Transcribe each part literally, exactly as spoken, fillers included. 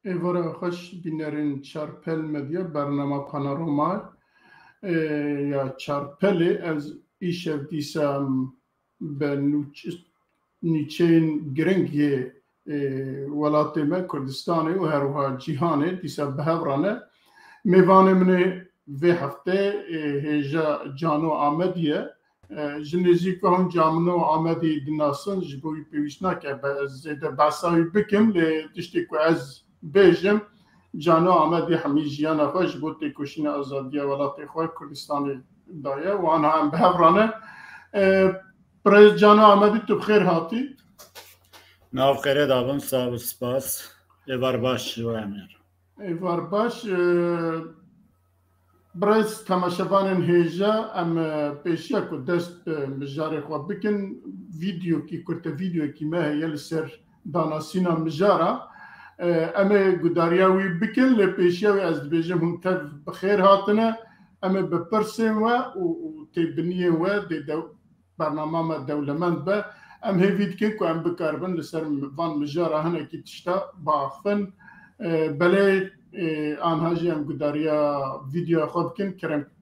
Êvara xweş bînerên Çarpel Medya, bernama Panorama, e, ya Çarpelê. Ez îşev dîsa bi nûç-, nûçeyên giring yê, e, welatê me Kurdistanê û her wiha cîhanê dîsa bi hev re ne. Mêvanê min ê vê heftê, e, hêja Cano Amedî ye. E, ji nêzîk ve hûn Cano Amedî dinasin, ji bo wî pêwîst nake be-, ez zêde behsa wî bikim, lê tiştê ku ez bêjim, Cano Amedî hemî jiyana xwe ji bo têkoşîna azadiya welatê xwe Kurdistanê daye û aniha em bi hev re ne. E, Birêz Cano Amedî, tu bi xêr hatî. Nav xêrê dabim, sağ ol, spas. Êvar baş ji we, Emir. Êvar baş. E, Birêz temaşevanên hêja, em, e, pêşiya ku dest bi mijarê xwe bikin, vîdeokî, kurte vîdeokî me heye li ser danasîna mijara. E, em ê gudariya wî bikin, lê pêşiya wê ez dibêjim hûn tev bi xêr hatine. Em ê bi pirsên we û, û têbiniyên we dê dew-, bernama me dewlemend be. Em hêvî dikin ku em bikaribin li ser van mijara hinekî tişta biaxivin. E, belê, e, anha jî em gudariya vîdeoya xwe bikin. Kerem.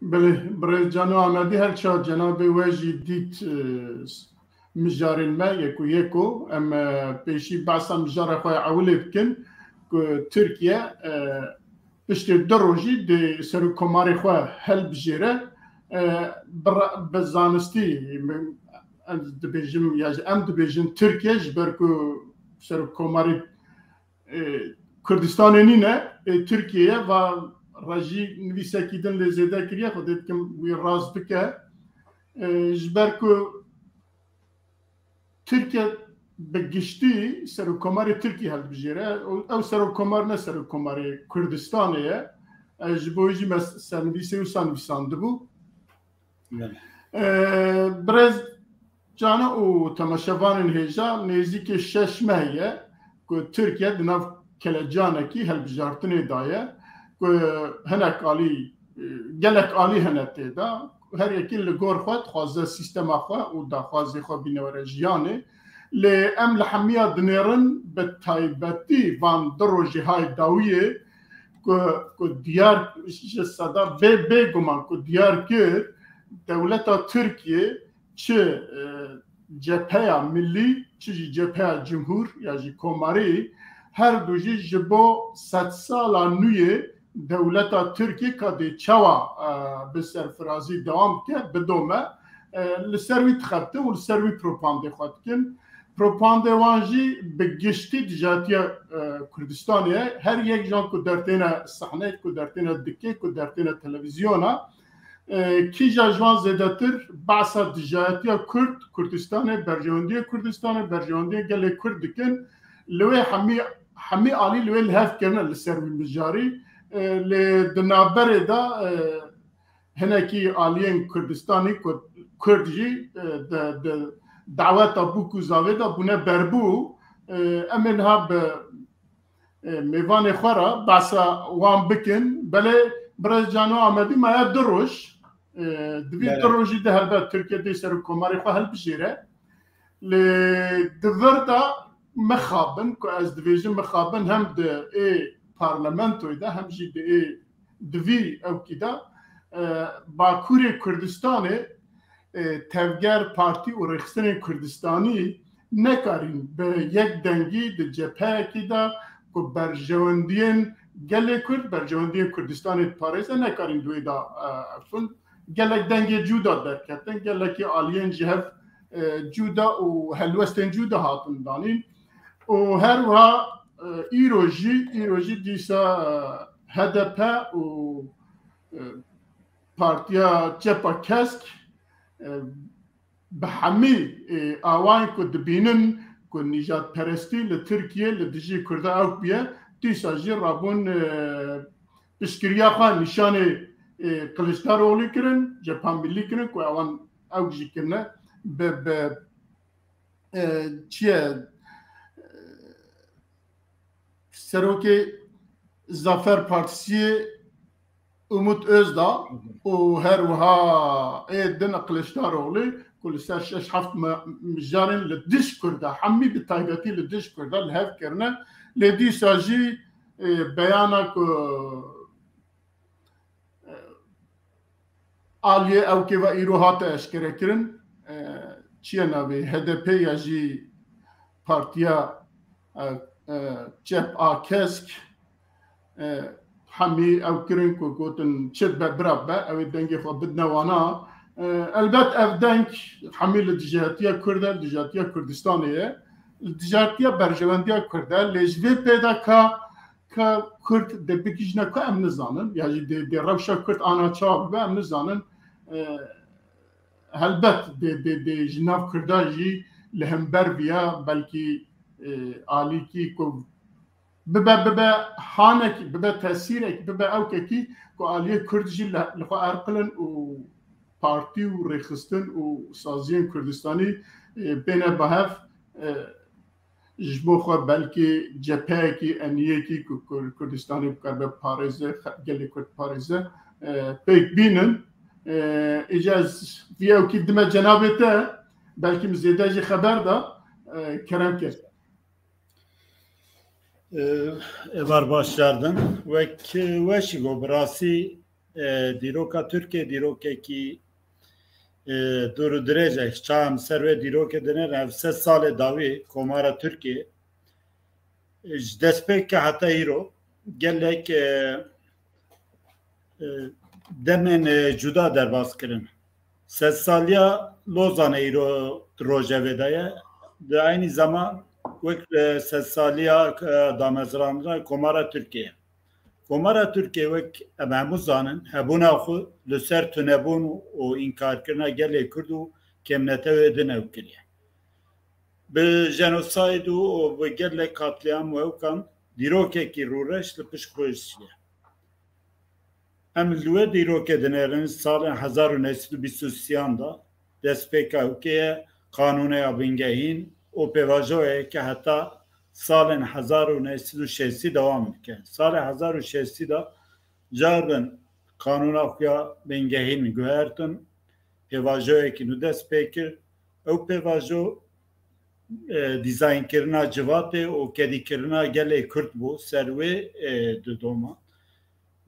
Belê, birêz Cano Amedî, her çiya cenabê we jî dît, e, mijarên me yeko yeko. Em, e, pêşî behsa mijara xwe ya ewilê bikin ku Tirkiye, e, piştê du rojî dê serokkomarê xwe helbijêre. E, bi ra-, bi zanistî, ez dibêjim, ya jî em dibêjin Tirkiye, ji ber ku serokkomarê, e, Kurdistanê nîne, e, Tirkiye ye, va re jî nivîsekî din lê zêde kiriye, Xwedê dikim wî rast bike. E, ji ber ku Tirkiye bi giştî serokkomarê Tirkî hilbijêre. Ew, ew serokkomar ne serokkomarê Kurdistanê ye. E, ji bo wî jî me sernivîsê wisa nivîsandibû. Evet. E, birêz Cano û temaşevanên hêja, nêzîkê şeş meh ye ku Tirkiye di nav kelecanekî hilbijartinê de ye, ku hinek alî, e, gelek alî hene tê de. Her yekî li gor xwe dixwaze sîstema xwe û daxwazê xwe bîne were jiyanê. Lê em li hemiya dinêrin, bi taybetî van du rojê hay dawiyê ku, ku diyar, ji seda bê, bêguman ku diyar kir, dewleta Tirkiye çi, e, cepheya millî, çi jî cepheya cumhur ya jî komarî, her du jî ji bo sedsala nû yê dewleta Tirkî ka dê çawa, e, bi serfirazî dewam bike, bidome, e, li ser wî dixebtin û li ser wî propandê xwe dikin. Propandê wan jî bi giştî dijatiya, e, Kurdistanê ye. Her yek jan ku dertêne sehneyê, ku dertêne dikê, ku dertêne televîzyona, e, kîja ji wan zêdetir behsa dijayetiya Kurd, Kurdistanê, berjewendiyê Kurdistanê, berjewendiyê gelê Kurd dikin. Li wê hemî, hemî alî li wê li hev kirine li ser wî mijarî. E, lê di navberê de, e, hinekî aliyên Kurdistanî ku Kurd jî, e, di, di daweta bûk û zavê de bûne berbû. E, em ê niha bi e, mêvanê xwe re behsa wan bikin. Belê birêz Cano Amedî maye du roj. E, di vî Belê. du rojî de helbet Tirkiye dê serokkomarê xwe hilbijêre. Lê di vir de mixabin, ku ez dibêjim mixabin, hem di ê parlamentoyê de hem jî di ê di vî ewkî de, e, Bakurê Kurdistanê, e, tevger partî û rêxistinên Kurdistanî nekarîn bi yek dengî di cepheyekî de ku berjewendiyên gelê Kurd, berjewendiyên Kurdistanê diparêze, nekarîn di wê de, e, xwin. Gelek dengê cuda derketin, gelekî aliyên ji hev e, cuda û helwestên cuda hatin danîn. Û her wiha, e, îro jî, îro jî dîsa, e, H D P û, e, Partiya Çepa Kesk, e, bi hemî, e, awayên ku dibînin ku nîjadperestî li Tirkiye li dijî Kurda ewk bûye, dîsa jî rabûn, e, piştgiriya xwe nîşanê, e, Kiliçdaroglu kirin, Cepha Millî kirin ku ewan ewk jî kirine bi, bi, e, çi ye, e, serokê Zafer Partisi'yê Umut Özdağ û her wiha ê din Kiliçdaroglu ku li ser şeş heft mi-, mijarên li dij Kurda, hemî bi taybetî li dij Kurda li hev kirine. Lê dîsa jî, e, beyana ku, e, aliyê ewkê ve îro hate eşkerekirin, e, çi ye navê H D P ya jî Partiya, e, e, Çep a Kesk, e, hemî ew kirin ku gotin çi be bira be, ew ê dengê xwe bidine wana. E, elbet ev deng hemî li dijatiya Kurd e, li dijatiya Kurdistanê ye, li dijatiya berjewendiya Kurd e, lê ji vê pê de ka, ka Kurd dê bigihîjine ku em nizanin, ya jî dê, dê rewşa Kurd ana çawa bibe em nizanin. E, helbet dê, dê, dê ji nav Kurda jî li hember viya belkî, e, alîkî ku bibe, bibe hanekî, bibe tesîrekî, bibe ewkekî ku aliyê Kurd jî li, li xwe erqilin û partî û rêxistin û saziyên Kurdistanî, e, bêne bi hev, e, ji bo xwe belkî cepheyekî, eniyekî ku Kur-, Kurdistanê bikaribe parêze, xe-, gelê Kurd parêze, e, pêk bînin. E, îca ez vî ewkî dime cenabê te, belkî min zêde jî xeber da, e, kerem ke. E, Êvar baş cardin. Wek, e, weşî got, bi rastî, e, dîroka Tirkiye dîrokekî, e, dûr û dirêj e. Çawa em ser wê dîrokê dinêrin, ev sed salê dawî Komara Tirkiye, e, ji destpêkê heta îro gelek, e, e, demên, e, cuda derbas kirin. Sedsaliya Lozanê îro di rojevê de ye. Di eynî zeman wek, e, sedsaliya, e, damezrandina Komara Tirkiye. Komara Tirkiye wek em hemû zanin, hebûna xwe li ser tunebûn û înkarkirina gelê Kurd û kêmnetewê din ew kiriye. Bi jenosayd û, û bi gelek katlîam û ewkan dîrokekî rûreş li pişt xwe çûye. Em li wê dîrokê dinêrin, salên hezar û neh sed û bîst û sêyan de destpêka ewkê ye, qanûneya bingehîn û pêvajoyê ke heta salên hezar û neh sed û şêstî dewam dike. Salê hezar û şêstî de cardin qanûna xwe ya bingehîn guhertin, pêvajoyekî nû dest pê kir. Ew pêvajo, e, dîzaynkirina civatê û kedîkirina gelê Kurd bû ser wê, e, didoma.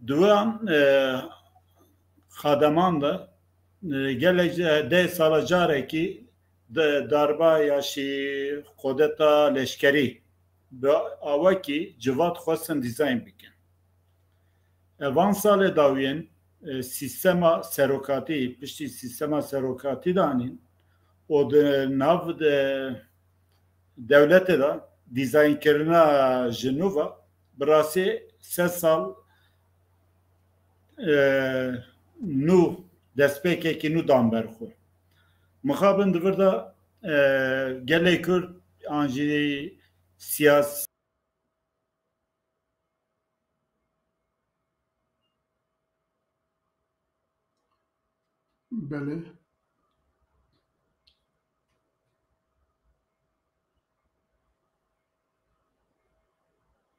Duyan, e, xademan de, e, gelek, e, deh sala carekî de darba ya jî kodeta leşkerî bi awekî civat xwestin dîzayn bikin. E, van salê dawiyên, e, sîstema serokatî, piştî sîstema serokatî danîn û di nav de dewletê de dîzaynkirina ji nû ve bi rastî sed sal, e, nû destpêkekî nû dan ber xwe. Mixabin di vir de, e, gelê Kurd an jî siyas- Belê.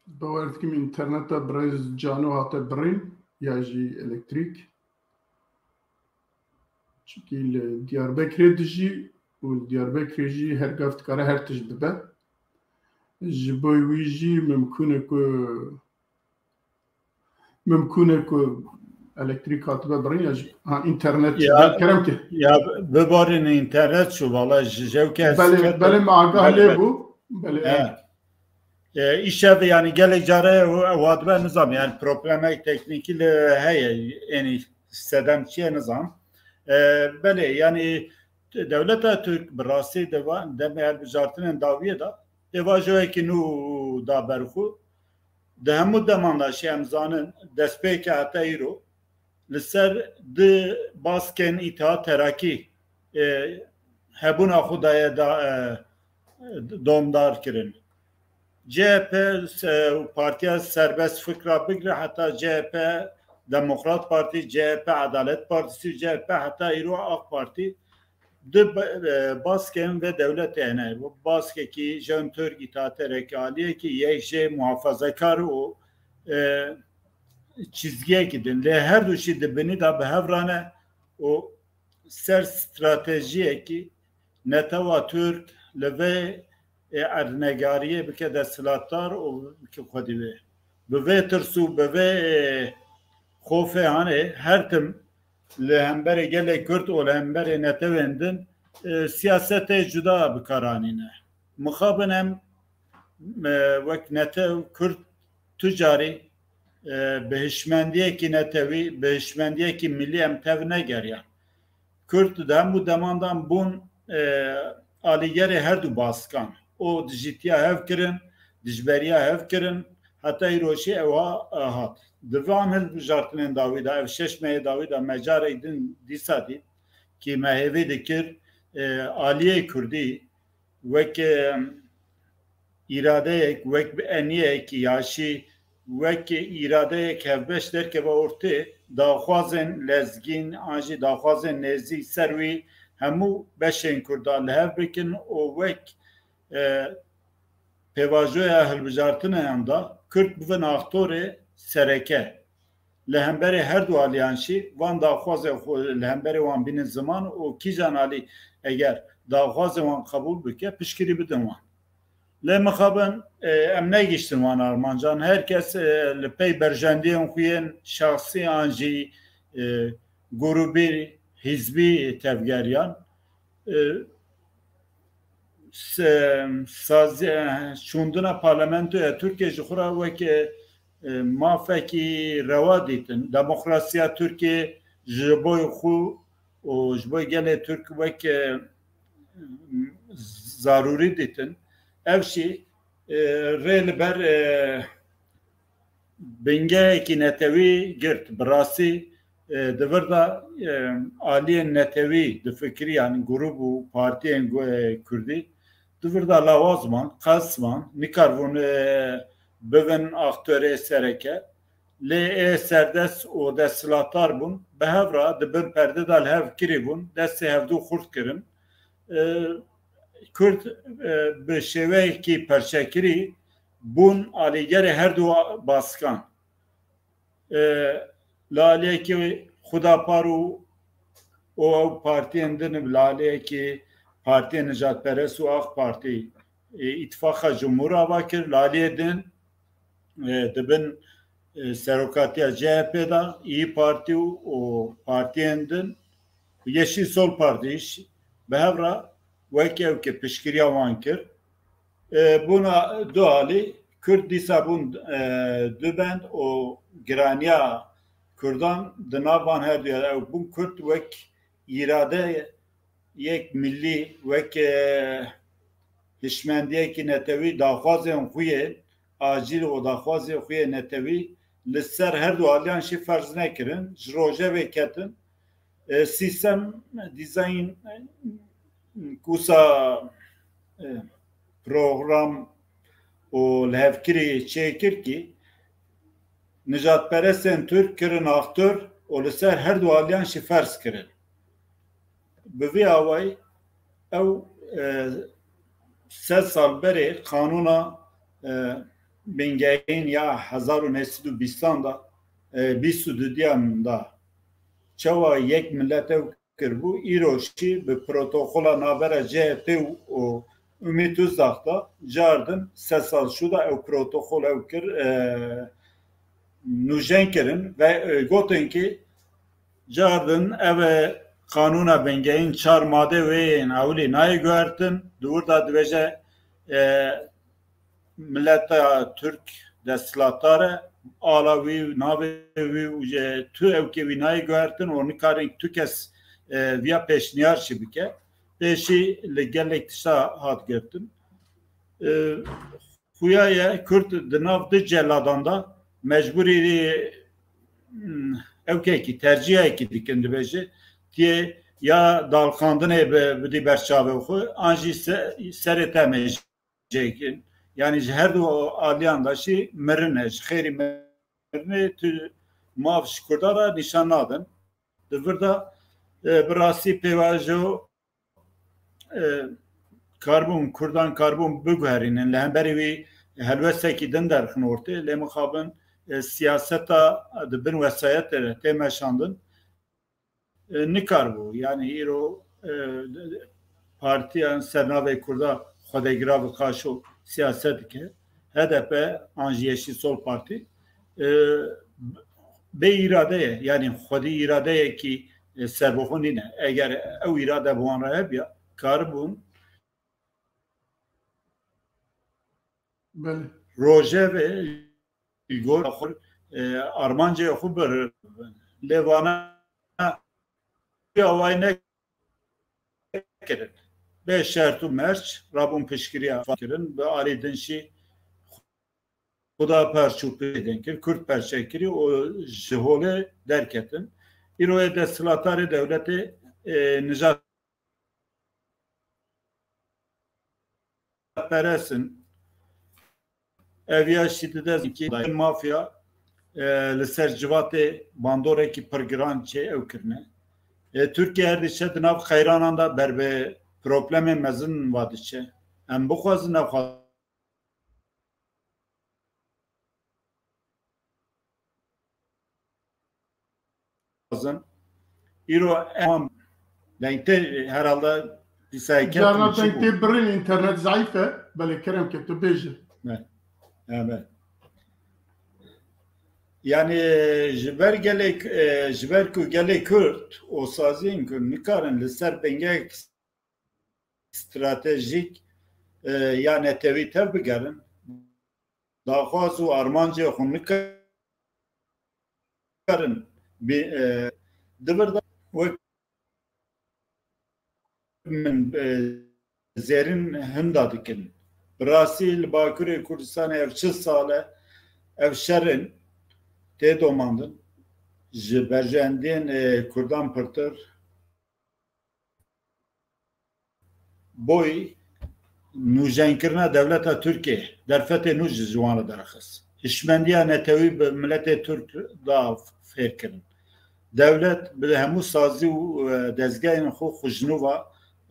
Bawer dikim înterneta birêz Cano hate birîn ya jî elektrîk. Çimkî li Diyarbekirê dijî û li Diyarbekirê jî her gav dikare her tişt bibe. Ji bo wî jî mimkûn e ku, mimkûn e ku elektrîk hatibe birîn ya jî, ha, înternet Ya, kerem ke. Ya bibarîne înternet çû, valla ji jewke ez Belê, diket- belê me agah Belê, lê belê. bû. Belê. He. E, îşev yani gelek care wa dibe nizam yani problemek teknîkî li heye, yani sedem çiye nizam. E, belê yani dewleta Tirk bi rastî di va-, demê hilbijartinên dawiyê de pêvajoyekî nû da ber xwe. Di hemû deman de jî em zanin destpêkê heta îro li ser di baskên Îtihad Terakî, e, hebûna xwe daye da, e, domdar kirin. C H P, e, Partiya Serbest Fikra bigire heta C H P, Demokrat Partî, C H P, Adalet Partisi, C H P heta îro A K Partî di ba-, e, baskên ve dewletê hene. Baskekî jew Tirk îtaaterekî aliyekî yek jê muhafazekar û, e, çizgiyekî din. Lê her du jî di binî de bi hev re ne û ser stratejiyekî netewa Tirk li vê, e, erdnegariyê bike desthilatdar û bike xwedî wê. Bi vê tirs û bi vê, e, xofê hanê her tim li hemberê gelê Kurd û li hemberê netewên din, e, siyasetê cuda bi kar anîne. Mixabin em, e, wek netew Kurd tu carî, e, bi hişmendiyekî netewî, bi hişmendiyekî milî em tev negeriyan. Kurd di hemû demandan bûn, e, alîgerê her du baskan. Û dijîtiya hev kirin, dijberiya hev kirin, heta îro jî ewa, e, hat. Di van hilbijartinên dawî de, ev şeş mehê dawî de me carek din dîsa dît, kî me hêvî dikir, e, aliyê Kurdî wek, e, îradeyek, wek bi eniyek ya jî wek îradeyek hevbeş derkeve ortê, daxwazên lezgîn an jî daxwazên nêzî ser wî hemû beşên Kurda li hev bikin û wek, e, pêvajoya hilbijartineyan da Kurd bibin aktorê sereke. Li hemberê her du aliyan jî van daxwazê xwe li hemberê wan bînin ziman û kîjan alî eger daxwazê wan qebûl bike, piştgirî bidin wan. Lê mixabin, e, em negihiştin wan armancan. Her kes, e, li pey berjendiyên xwe yên şexsî an jî, e, grûbî, hîzbî tevgeriyan. E, se-, sazî-, şûndina parlamentoya Tirkiyê ji xwe re weke, e, mafekî rewa dîtin. Demokrasiya Tirkiyê ji bo xwe û ji bo gelê Tirk weke, e, zarûrî dîtin. Ev jî, e, rê li ber, e, bingehekî netewî girt. Bi rastî, e, di vir de, e, aliyên netewî difikirî, yanî grûp û partiyên gu-, e, kurdî, di vir de lawaz man, qels man, nikaribûn, e, bibin aktorê sereke. Lê ê serdest û desthilatdar bûn, bi hev re di bin perde de li hev kirî bûn, destê hevdû xurt kirin. E, Kurd, e, bi şêweyekî perçekirî bûn alîgerê her du baskan. E, li aliyekî Xwedapar û, û ew partiyên din, li aliyekî partiyên nijadperest û A K Partî, e, îtifaqa cumhûr ava kir, li aliyê din, e, di bin, e, serokatiya C H P de, İYİ Parti û, û partiyên din, Yeşil Sol Parti jî bi hev re wek ew ke piştgiriya wan kir. E, bûna du alî, Kurd dîsa bûn, e, du bend û giraniya Kurdan di nav van her du ya de ew bûn. Kurd wek îrade yek milî, wek, e, hişmendiyekî netewî daxwazên xwe yê acîl û daxwazên xwe yê netewî li ser her du aliyan jî ferz nekirin. Ji rojevê ketin. E, sîstem, dîzayn, kusa, e, program û lihevkirî çêkir kî nijadperestên Tirk kirin aktor û li ser her du aliyan jî ferz kirin. Bi vî awayî ew, e, sed sal berê qanûna, e, bingehîn ya hezar û neh sed û bîstan de, e, bîst û dudiyan de çawa yek milet ew kiribû, îro jî bi protokola navbera C H P û, û Ümit Özdağ de cardin sed sal şû de ew protokol ew kir, e, nûjen kirin ve, e, gotin ki cardin ev, e, qanûna bingehîn çar made wê yên ewilî nayê guhertin, di wir de dibêje, e, mileta Tirk desthilatdar e, ala wî, navê wî û jê tu ewkê wî nayê guhertin û nikarin tu kes, e, viya pêşniyar jî bike. pêşî li gelek tişta hat girtin. E, xuya ye Kurd di nav du celadan de mecbûrî, hmm, ewkekî, tercihekî dikin, dibêje, tiyê ya dalxandinê bi-, bidî ber çavê xwe, an jî se-, serê te mejê kin. Yanî ji her du aliyan de jî mirin e, ji xêrî mirinê tu mav ji Kurda re nîşan nadin. Di vir de, e, bi rastî pêvajo, e, karbûn, Kurdan karbûn biguherînin. Li hemberî wî helwestekî din derxin ortê. Lê mixabin, e, siyaseta di bin wesayetê re tê meşandin, e, nikaribû. Yanî îro, e, partiyan ser navê Kurda xwedegira bi qaşo siyaset dike. H D P an jî Yeşil Sol Partî, e, bê îrade ye. Yanî xwedî îradeyekî, e, serbixwe nîne. Eger ew îrade bi wan re hebiya, karibûn Belê. Rojevê li gor xwe, e, armancê xwe bir lê vana awayî nekirin. Bê şert û merc rabûn piştgiriya kirin. Bi alî din jî Xuda perç û pêdên kir, Kurd perçe kirî û ji holê derketin. Îro yê desthilatarê dewletê, e, nijad perest in. Ev ya jî dide zikî mafya, e, li ser civatê bandorekî pir giran çê ew kirine. E, Tirkiye her diçe di nav qeyranan de ber bi problemên mezin va diçe. Em bixwazin nexwazin lazim. Îro em dengtê herhalde dîsa yek Carna deng tê birîn, înternet zayîf e. Belê kerem ke tu bêje. Evet. Evet. Yani ji ber gelê, e, ji ber ku gelê Kurd û saziyên ku nikarin li ser bingek stratejîk, e, ya netewî tev bigerin, daxwaz û armancê xwe nikarin bi, e, di vir de wek min, e, zêrin hinda dikin. Bi rastî li Bakurê Kurdistanê ev çil sal e, ev şer in tê domandin. Ji berjewendiyên, e, Kurdan pirtir boy nûjenkirina dewleta Tirkiyê derfetê nû ji, ji wan re derxist. Hişmendiya netewî bi miletê Tirk da fêr kirin. Dewlet bi hemû sazî û, e, dezgehên xwe xwe ji nû ve,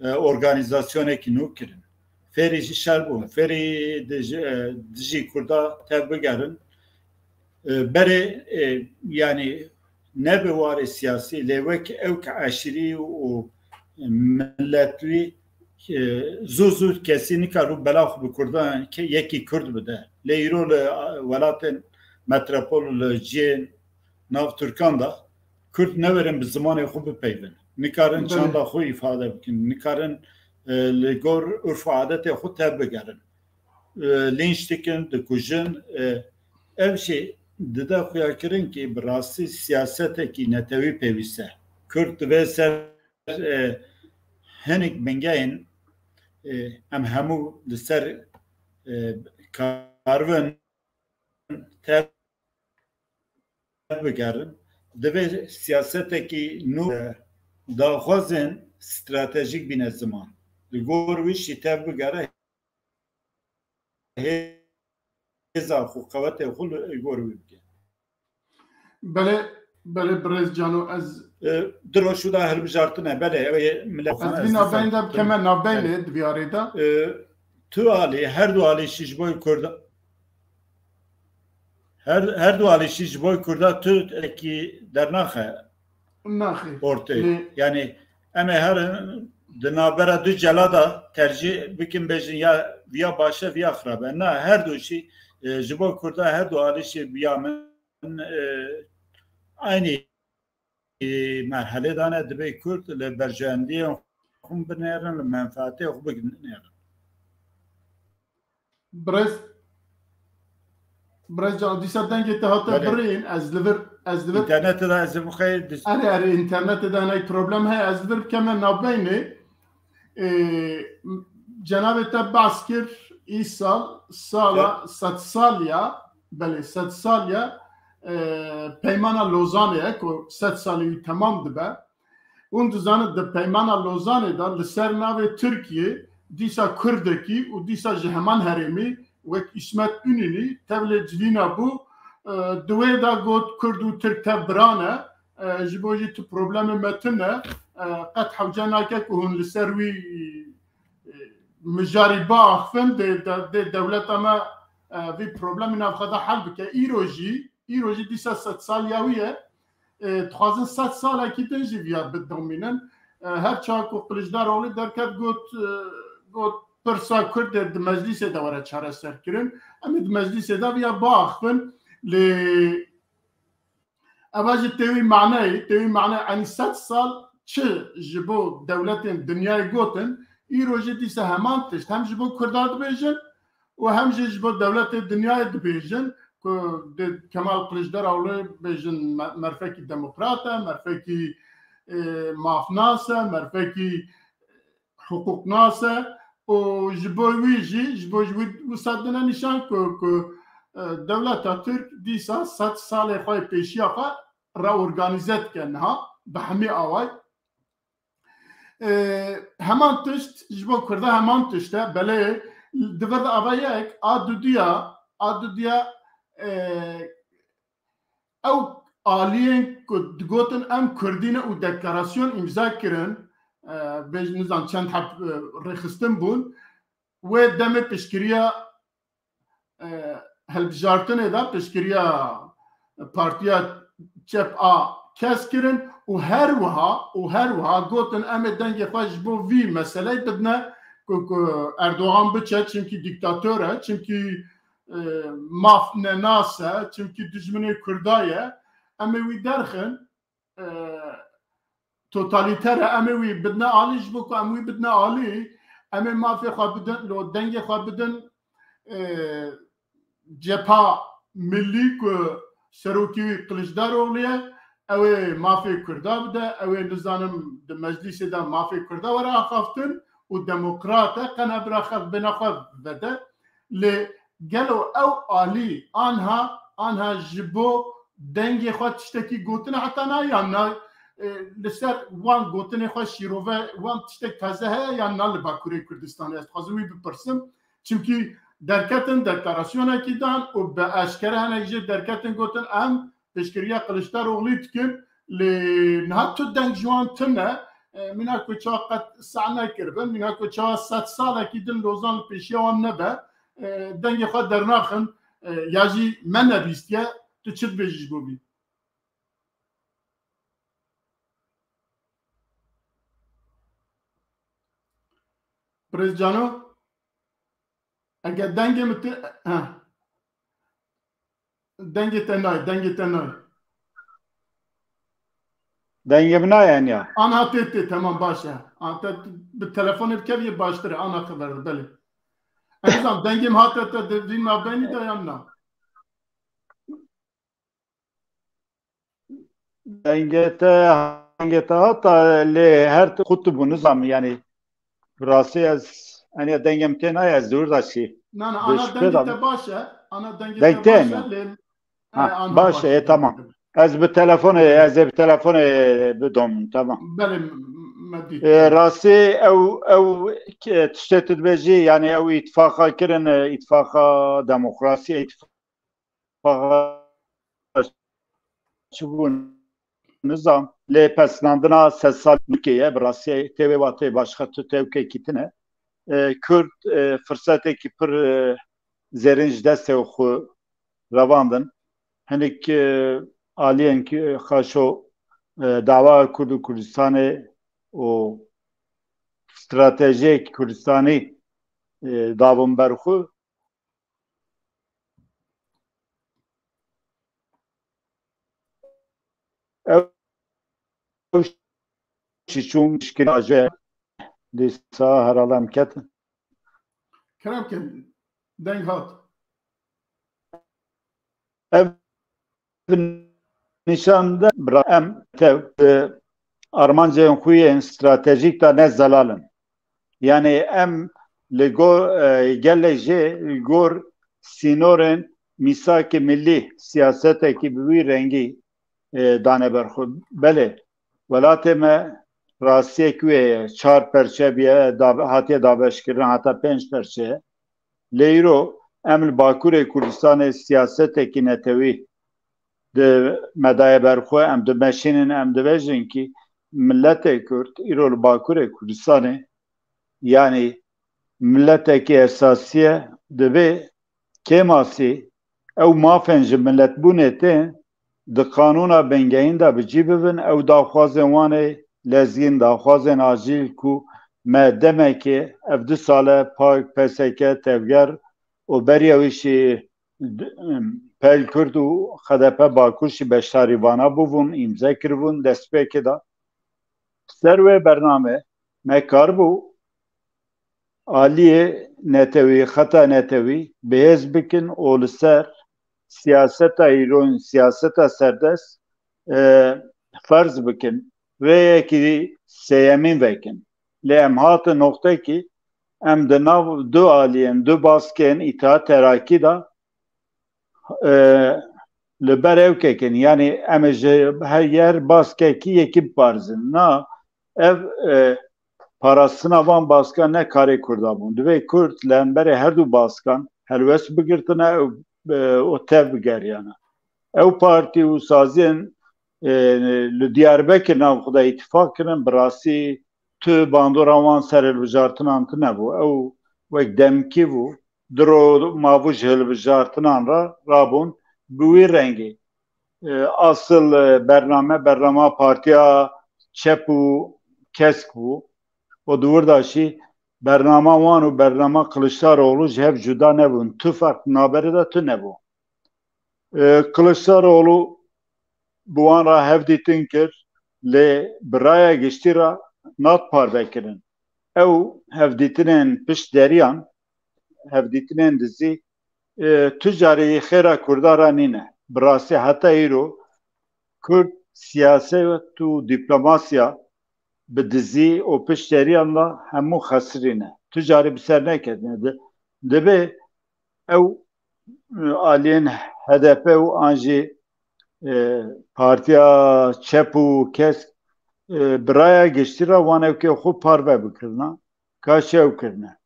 e, organîzasyonekî nû kirin. Fêrî ji şer bûn, fêrî dij-, e, dijî Kurda tev bigerin. E, berê, e, yanî ne bi warê siyasî, lê wek ewk eşîrî û miletî, e, zû zû kesî nikar û bela xwe bi Kurdan ke-, yekî Kurd bide. Lê îro li, e, welatên metropol, li cihên nav Tirkan de Kurd newerin bi zimanê xwe bipeyvin. Nikarin Belê. çanda xwe îfade bikin. Nikarin, e, li gor urf û adetê xwe tev bigerin. E, lînç dikin, dikujin. E, ev jî dide xuyakirin ki bi rastî siyasetekî netewî pêwîst e. Kurd divê ser, e, hinek bingehên, e, em hemû li ser, e, karibin tev bigerin. Divê siyasetekî nû, e, daxwazên stratejîk bîne ziman. Li gor wî jî tev bigere hêza xwe, qewetê xwe li gor wî bike. Belê, belê birêz Cano, ez E, di roj û da hilbijartine, belê, ew ê millet Ez vî navbeyên de bikeme navbeynê di vî arê de. E, tu alî, her du alî jî ji bo Kurda, her, her du alî jî ji bo Kurda tu ekî dernaxe Naxê. ortê. Lê Yani em ê herin di navbera du celada tercîh bikin, bêjin ya viya baş e, viya xirab e. Na, her du jî, e, ji bo Kurda her du alî jî biya min, e, aynî, e, merhelê de ne, dibê Kurd li berjewendiyên xwe binêrin, li menfaatê xwe binêrin. Birêz, birêz Can, dîsa dengê te hate Belê. birîn, ez li vir, ez li vir. Înternetê de ez ê bixeyr dis- Erê, erê, înternetê de hinay problem heye, ez li vir bikeme navbeynê. Ê, cenabê te behs kir, îsal sala sedsaliya, belê, sedsaliya, e, Peymana Lozanê ye ku sed salê wî temam dibe. Hûn dizanin di Peymana Lozanê de li ser navê Tirkiyê dîsa Kurdekî û dîsa ji heman herêmî wek Îsmet Ünînî tevlê civîna bû. E, di wê de got Kurd û Tirk tev bira ne. E, ji bo jî tu problemê me tune. E, qet hewce nake ku hûn li ser wî, e, mijarî biaxivin, dê, dê, dê dewleta me, e, vî problemî nav xwe de hel bike. Îro jî, îro jî dîsa sed saliya wî ye. E, dixwazin sed salekî din jî viya bidomînin. E, her çawa ku Kiliçdaroglî derket got, e, got pirsa Kurdê di meclîsê de were çareserkirin. Em ê di meclîsê de viya biaxivin. Lê eva jî tê wî maneyê, tê wî maneyê, enî sed sal çi ji bo dewletên dinyayê gotin, îro jî dîsa heman tişt hem ji bo Kurda dibêjin û hem jî ji bo dewletê dinyayê dibêjin ku di Kemal Kiliçdaroglu bêjin me-, merfekî demokrat e, merfekî, e, mafnas e, merfekî hiqûqnas e û ji bo wî jî, ji bo wî wisa dine nîşan ku, ku, e, dewleta Tirk dîsa sed salê xwe yê pêşiya xwe reorganîze dike niha bi hemî away. E, heman tişt, ji bo Kurda heman tişt e, belê di vir de ava yek, a dudiya, a dudiya, e, ew aliyên ku digotin em Kurdî ne û deklarasyon îmza kirin, e, bêj nizam çend heb, e, rêxistin bûn, wê demê piştgiriya, e, hilbijartinê de, piştgiriya Partiya Çep a Kesk kirin û her wiha, û her wiha gotin em ê dengê xwe ji bo vî meseleyê bidine ku, ku Erdogan biçe, çimkî dîktator e, çimkî, e, mafnenas e, çimkî dijminê Kurda ye. Em ê wî derxin, e, totalîter e, em ê wî bidine alî, ji bo ku em wî bidine alî, em ê mafê xwe bidin, lo dengê xwe bidin, e, Cepha Millî ku serokî wî Kiliçdaroglu ye, ew ê mafê Kurda bide, ew ê nizanim di meclîsê de mafê Kurda were axaftin û demokrat e, qena bira xelk bêhna xwe vede. Lê gelo ew alî anha, anha ji bo dengê xwe tiştekî gotine heta na yan na, e, li ser wan gotinê xwe şîrove wan tiştek taze heye yan na li Bakurê Kurdistanê? Ez dixwazim wî bipirsim. Çimkî derketin, deklarasyonekî dan û bi eşkere hinek jê derketin gotin, em piştgiriya Kiliçdaroglu dikin, lê niha tu deng ji wan tune, e, mîna ku çawa qet seh nekiribin, mîna ku çawa sed salekî din Lozan li pêşiya wan nebe, e, dengê xwe dernaxin, e, ya jî me nebîstiye, tu çi dibêjî ji bo vî? Birêz Cano, eger dengê min tê, ha. Dengê te nayê, dengê te nayê. Dengê min nayê, eniya. Ana tê, tê, tamam, baş e. An te bi telefonê bikeviyê baştir e, ana xeber, belê. Enîzan, dengê min hate te di vî navbenî de yan na? Dengê te, dengê te hata lê her tu xut bû nizam, yani, rastî ez, yani, dengê min tê nayê, ez dûr da çî. Na, na, ana dengê te baş e. Ana dengê te baş e, lê, ha, e, baş e, tamam. Ez bi telefonê, ez ê bi telefonê bidom, tamam. Belê, me dît. E, rastî ew, ew, e, tiştê tu dibêjî, yani, ew îtifaqa kirin, e, îtifaqa demokrasî, îtifaqa çi bû nizam, lê pesnandina sed sal nûkê ye, bi rastî tê wê watê başqa tu tewkekî tine. E, Kurd, e, firsetekî pir, e, zêrîn ji destê xwe revandin. Hinek, e, aliyên ki, e, xaşo, e, dawa Kurd û Kurdistanê û stratejiyek Kurdistanî, e, dabûn ber xwe. Ew şîşûm şikila ji dîsa herhalde em ketin. Kerem kin, deng hat. Ev nîşan de bira em tev, e, armancên xwe yên stratejîk de ne zelal in. Yani em li gor, e, gelek jê li gor sînorên mîsakê millî siyasetekî bi wî rengî, e, dane ber xwe. Belê, welatê me rastiyek wê ye. Çar perçe bûye, dabe-, hatiye dabeşkirin, heta pênc perçe ye. Lê îro em li Bakurê Kurdistanê siyasetekî netewî di me daye ber xwe, em dimeşînin, em dibêjin kî miletê Kurd îro li Bakurê Kurdistanê, yanî miletekî esasî ye, divê kêmasî ew mafên ji miletbûnê tên di qanûna bingehîn de bi cî bibin, ew daxwazên wan ê lezgîn, daxwazên acîl ku me demekê ev du sal e PAK, P S K, Tevger û beriya wî jî d-, em, Pel Kurd û H D P Bakur jî beşdarî vana bûbûn, îmze kiribûn destpêkê de. Ser wê bername me karibû aliyê netewî, xeta netewî bihêz bikin û li ser siyaseta îro, siyaseta serdest, e, ferz bikin. Rêyekî sêyemîn vekin. Lê em hatin noqtekî em di nav du aliyên, du baskên Îttihat Terakî de, e, li ber ew kekin. Yanî em ê ji her yer baskekî yekî biparizin. Na, ev, e, parastina van baskan ne karê Kurda bûn. Divê Kurd li hemberê her du baskan helwest bigirtine û, e, û tev bigeriyane. Ew partî û saziyên, e, li Diyarbekir nav xwe de îtîfaq kirin, bi rastî tu bandora wan ser hilbijartinan tune bû. Ew wek demkî bû. Diro mabû ji hilbijartinan re rabûn bi wî rengî. E, asıl, e, bername, bernama partiya çep û kesk bû. Û di wir de jî bernama wan û bernama Kiliçdaroglu ji hev cuda nebûn. Tu ferq di navberê de tu nebû. E, Kiliçdaroglu bi wan re hevdîtin kir, lê bi raya giştî re nat parve kirin. Ew hevdîtinên pişt deriyan, hevdîtinên dizî, e, tu carî xêra Kurda re nîne. Bi rastî heta îro Kurd siyaset û dîplomasiya bi dizî û pişt deriyan re hemû xesirîne. Tu carî bi ser neketine. Di-, divê ew, e, aliyên H D P û an jî, e, partiya çep û kesk, e, bi raya giştî re wan ewkê xwe parve bikirina, ka çi ew kirine.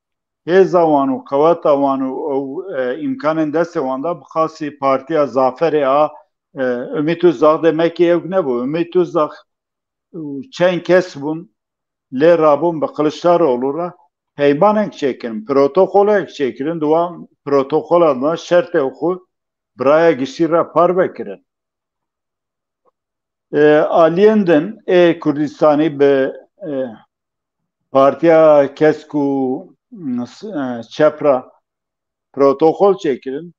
Hêza wan û qeweta wan û ew, e, îmkanên destê wan de bi xasî partiya Zaferê a, e, Ümit Özdağ demekî ewk nebû. Ümit Özdağ û çend kes bûn, lê rabûn bi Kiliçdaroglu re peymanek çêkirin, protokolek çêkirin, di wan protokolan de şertê xwe bi raya giştî re parve kirin. E, aliyên din ê Kurdistanî bi, e, partiya kesk û, e, çep re protokol çêkirin.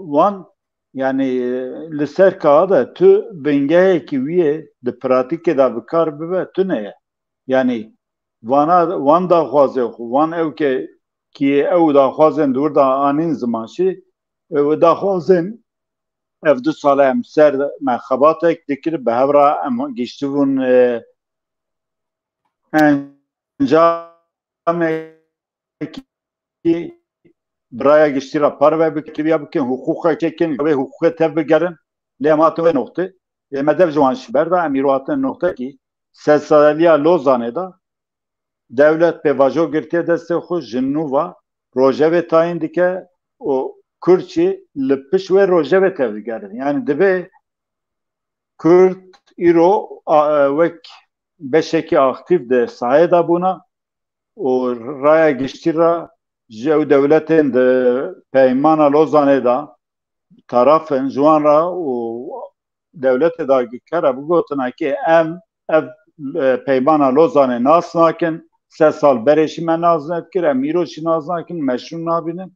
Wan, yani, e, li ser kaxa de tu bingehekî wî yê di pratîkê de bi kar bibe, tune ye. Yani, vana, wan daxwazê xwe, wan ew ke kî ew daxwazên di wir de anîn ziman jî, ew daxwazên ev du sale em ser me xebatek dikir, bi hev re em giştibûn, e, encamekî bi raya giştî re parve bikin, bikin, hiqûqek çêkin, wê hiqûqê tev bigerin. Lê em hatin wê noqtê. Ê me dev ji wan ji ber de, em îro hatin noqtekî sedsalîya Lozanê de dewlet pêvajo girtiye destê xwe, ji nû ve rojevê tayîn dike û Kurd jî li pişt wê rojevê tev digerin. Yani divê Kurd îro a, wek beşekî aktîf di sahê de bûna û raya giştî re ji ew dewletên di peymana Lozanê de taraf in, ji wan re û dewletê dagirker re bigotina ki em ev, e, peymana Lozanê nas nakin, sed sal berê jî me nas nedikir, em îro jî nas nakin, meşrû nabînin.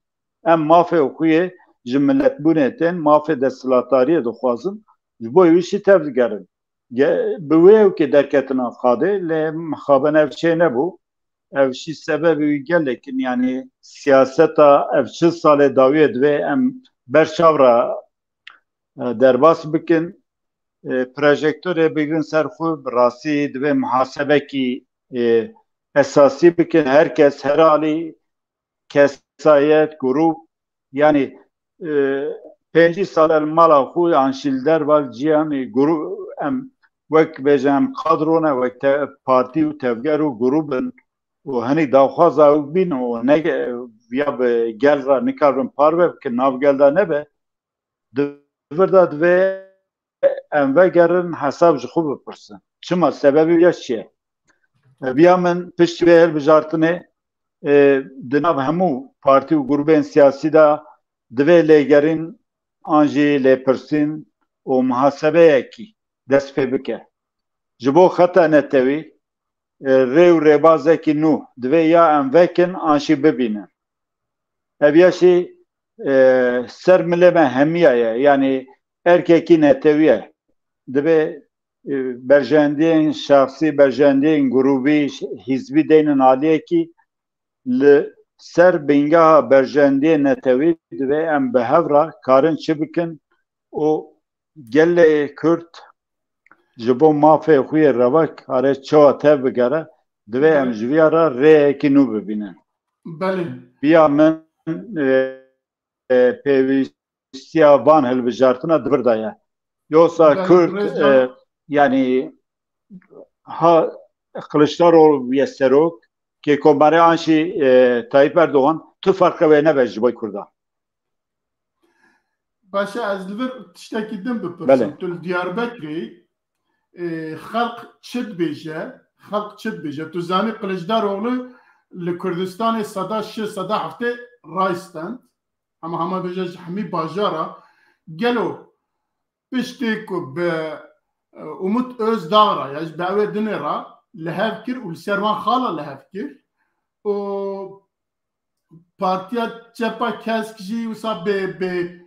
Em mafê xwe yê ji miletbûnê tên, mafê desthilatdariyê dixwazin, ji bo wî jî tev digerin. Ge-, bi wê ew ki derketina qadê, lê mixabin ev çê nebû. Ev jî sebebê wî gelek in, yanî siyaseta ev çil salê dawiyê divê em ber çav re, e, derbas bikin. E, projektorê bigrin ser xwe, bi rastî divê muhasebekî, e, esasî bikin, her kes, her alî, kesayet, grûp, yanî, e, pêncî sal li mala xwe an jî li derva li cîyanê grûp, em wek bêje em kadro ne, wek te-, partî û tevger û grûp in û hinî daxwaza ew bîn û ne, ya bi gel re nikarbin parve bikin, nav gel de nebe. Di vir de divê em vegerin hesab ji xwe bipirsin. Çima? Sebebê ya çi ye? Viya min piştî vê hilbijartinê, e, di nav hemû partî û grûbên siyasî de divê lêgerîn an jî lêpirsîn û muhasebeyekî dest pê bike. Ji bo xeta netewî, e, rê û rêbazekî nû divê ya em vekin an jî bibînin. Ev ya jî, e, ser milê me hemiya ye. Yanî erkekî netewî ye. Divê, e, berjendiyên şexsî, berjendiyên grûbî, hîzbî deynin aliyekî li ser bingeha berjendiyê netewî divê em bi hev re karin çi bikin û gelê Kurd ji bo mafê xwe yê revak are çawa tev bigere, divê em Belê. ji viya re rêyekî nû bibînin. Belê. Viya min, e, e, pêwîstiya van hilbijartina di vir de ye. Yoksa Belê, Kurd, rêz e, yanî ha Kiliçdaroglu ye serok, kê komarê an jî, e, Tayyip Erdogan, tu ferqe wê nebe ji bo Kurdan. Baş e, ez li vir tiştekî din bipirsim. Belê. Tu li Diyarbekirê, e, xelq çi dibêje? Xelq çi dibêje? Tu zanî Kiliçdaroglu li Kurdistanê seda şêst, seda heftê raystand. Hema hema bêje ji hemî bajara. Gelo piştî ku bi, e, Umut Özdağ re ya ji bi ew ê dinê re li hev kir û li ser wan xala li hev kir û Partiya Çepa Kesk jî wisa bê, bê,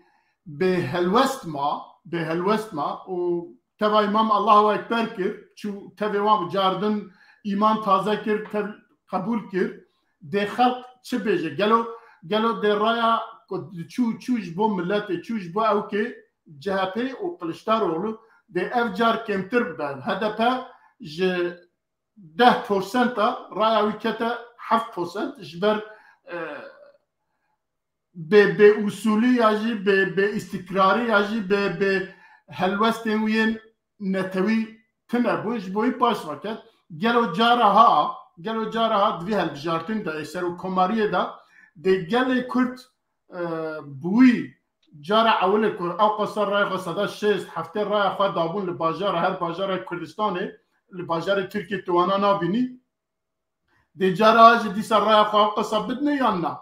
bê helwest ma, bê helwest ma û teva Îmam Allahu Ekber kir, çû tevê wan bû, cardin îman taze kir, tev qebûl kir. Dê xelq çi bêje? Gelo, gelo dê raya ku çû, çû ji bo miletê, çû ji bo ewkê C H P û Kiliçdaroglu dê ev car kêmtir bibe. H D P ji deh prosenta raya wî kete heft prosent ji ber, e, bê, bê usulî ya jî bê, bê îstikrarî ya jî bê, bê helwestên wî yên netewî tune bûn, ji bo wî paş veket. Gelo cara ha, gelo cara ha di vî helbijartin de, ê serokkomariyê de, dê gelê Kurd, e, bi wî cara ewil e ku ew qasa raya xwe seda şêst heftê raya xwe dabûn li bajara, her bajara Kurdistanê, li bajarê Tirkiyê tu wana nabînî. Dê cara ha jî dîsa raya xwe ew qasa bidine yan na?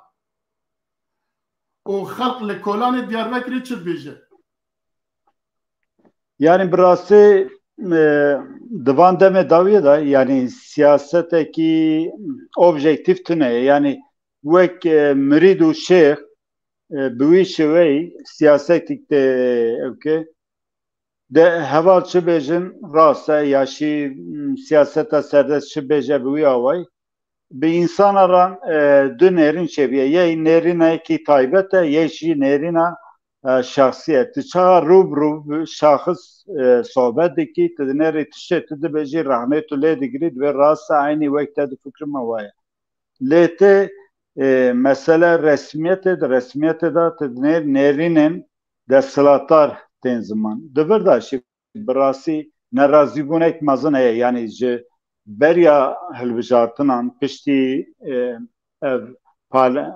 Û xelq li kolanê Diyarbekirê çi dibêje? Yanî bi rastî, e, di van demê dawiyê de, yanî siyasetekî objektîf tune ye. Yanî wek, e, mirîd û şêx, e, bi wî şêweyî siyasetik tê ewke. De heval çi bêjin rast e, ya jî, m, siyaseta serdest çi bêje bi wî awayî. Bi însana re, e, du nêrîn çêbûye. Yê nêrînekî taybet e, yê jî nêrîna, e, şexsî ye. Tu çaxa rû bi rû bi şaxis, e, sohbet dikî, tu dinêrî tiştê tu dibêjî, rexnê tu lê digirî, divê rast e, eynî wek te difikirime waye. Lê tê, e, mesele resmiyetê de, resmiyetê de tu dinêr nêrînên desthilatdar tên ziman. Di vir de jî bi rastî nerazîbûnek mezin heye. Yanî ji beriya hilbijartinan piştî, e, ev pale-,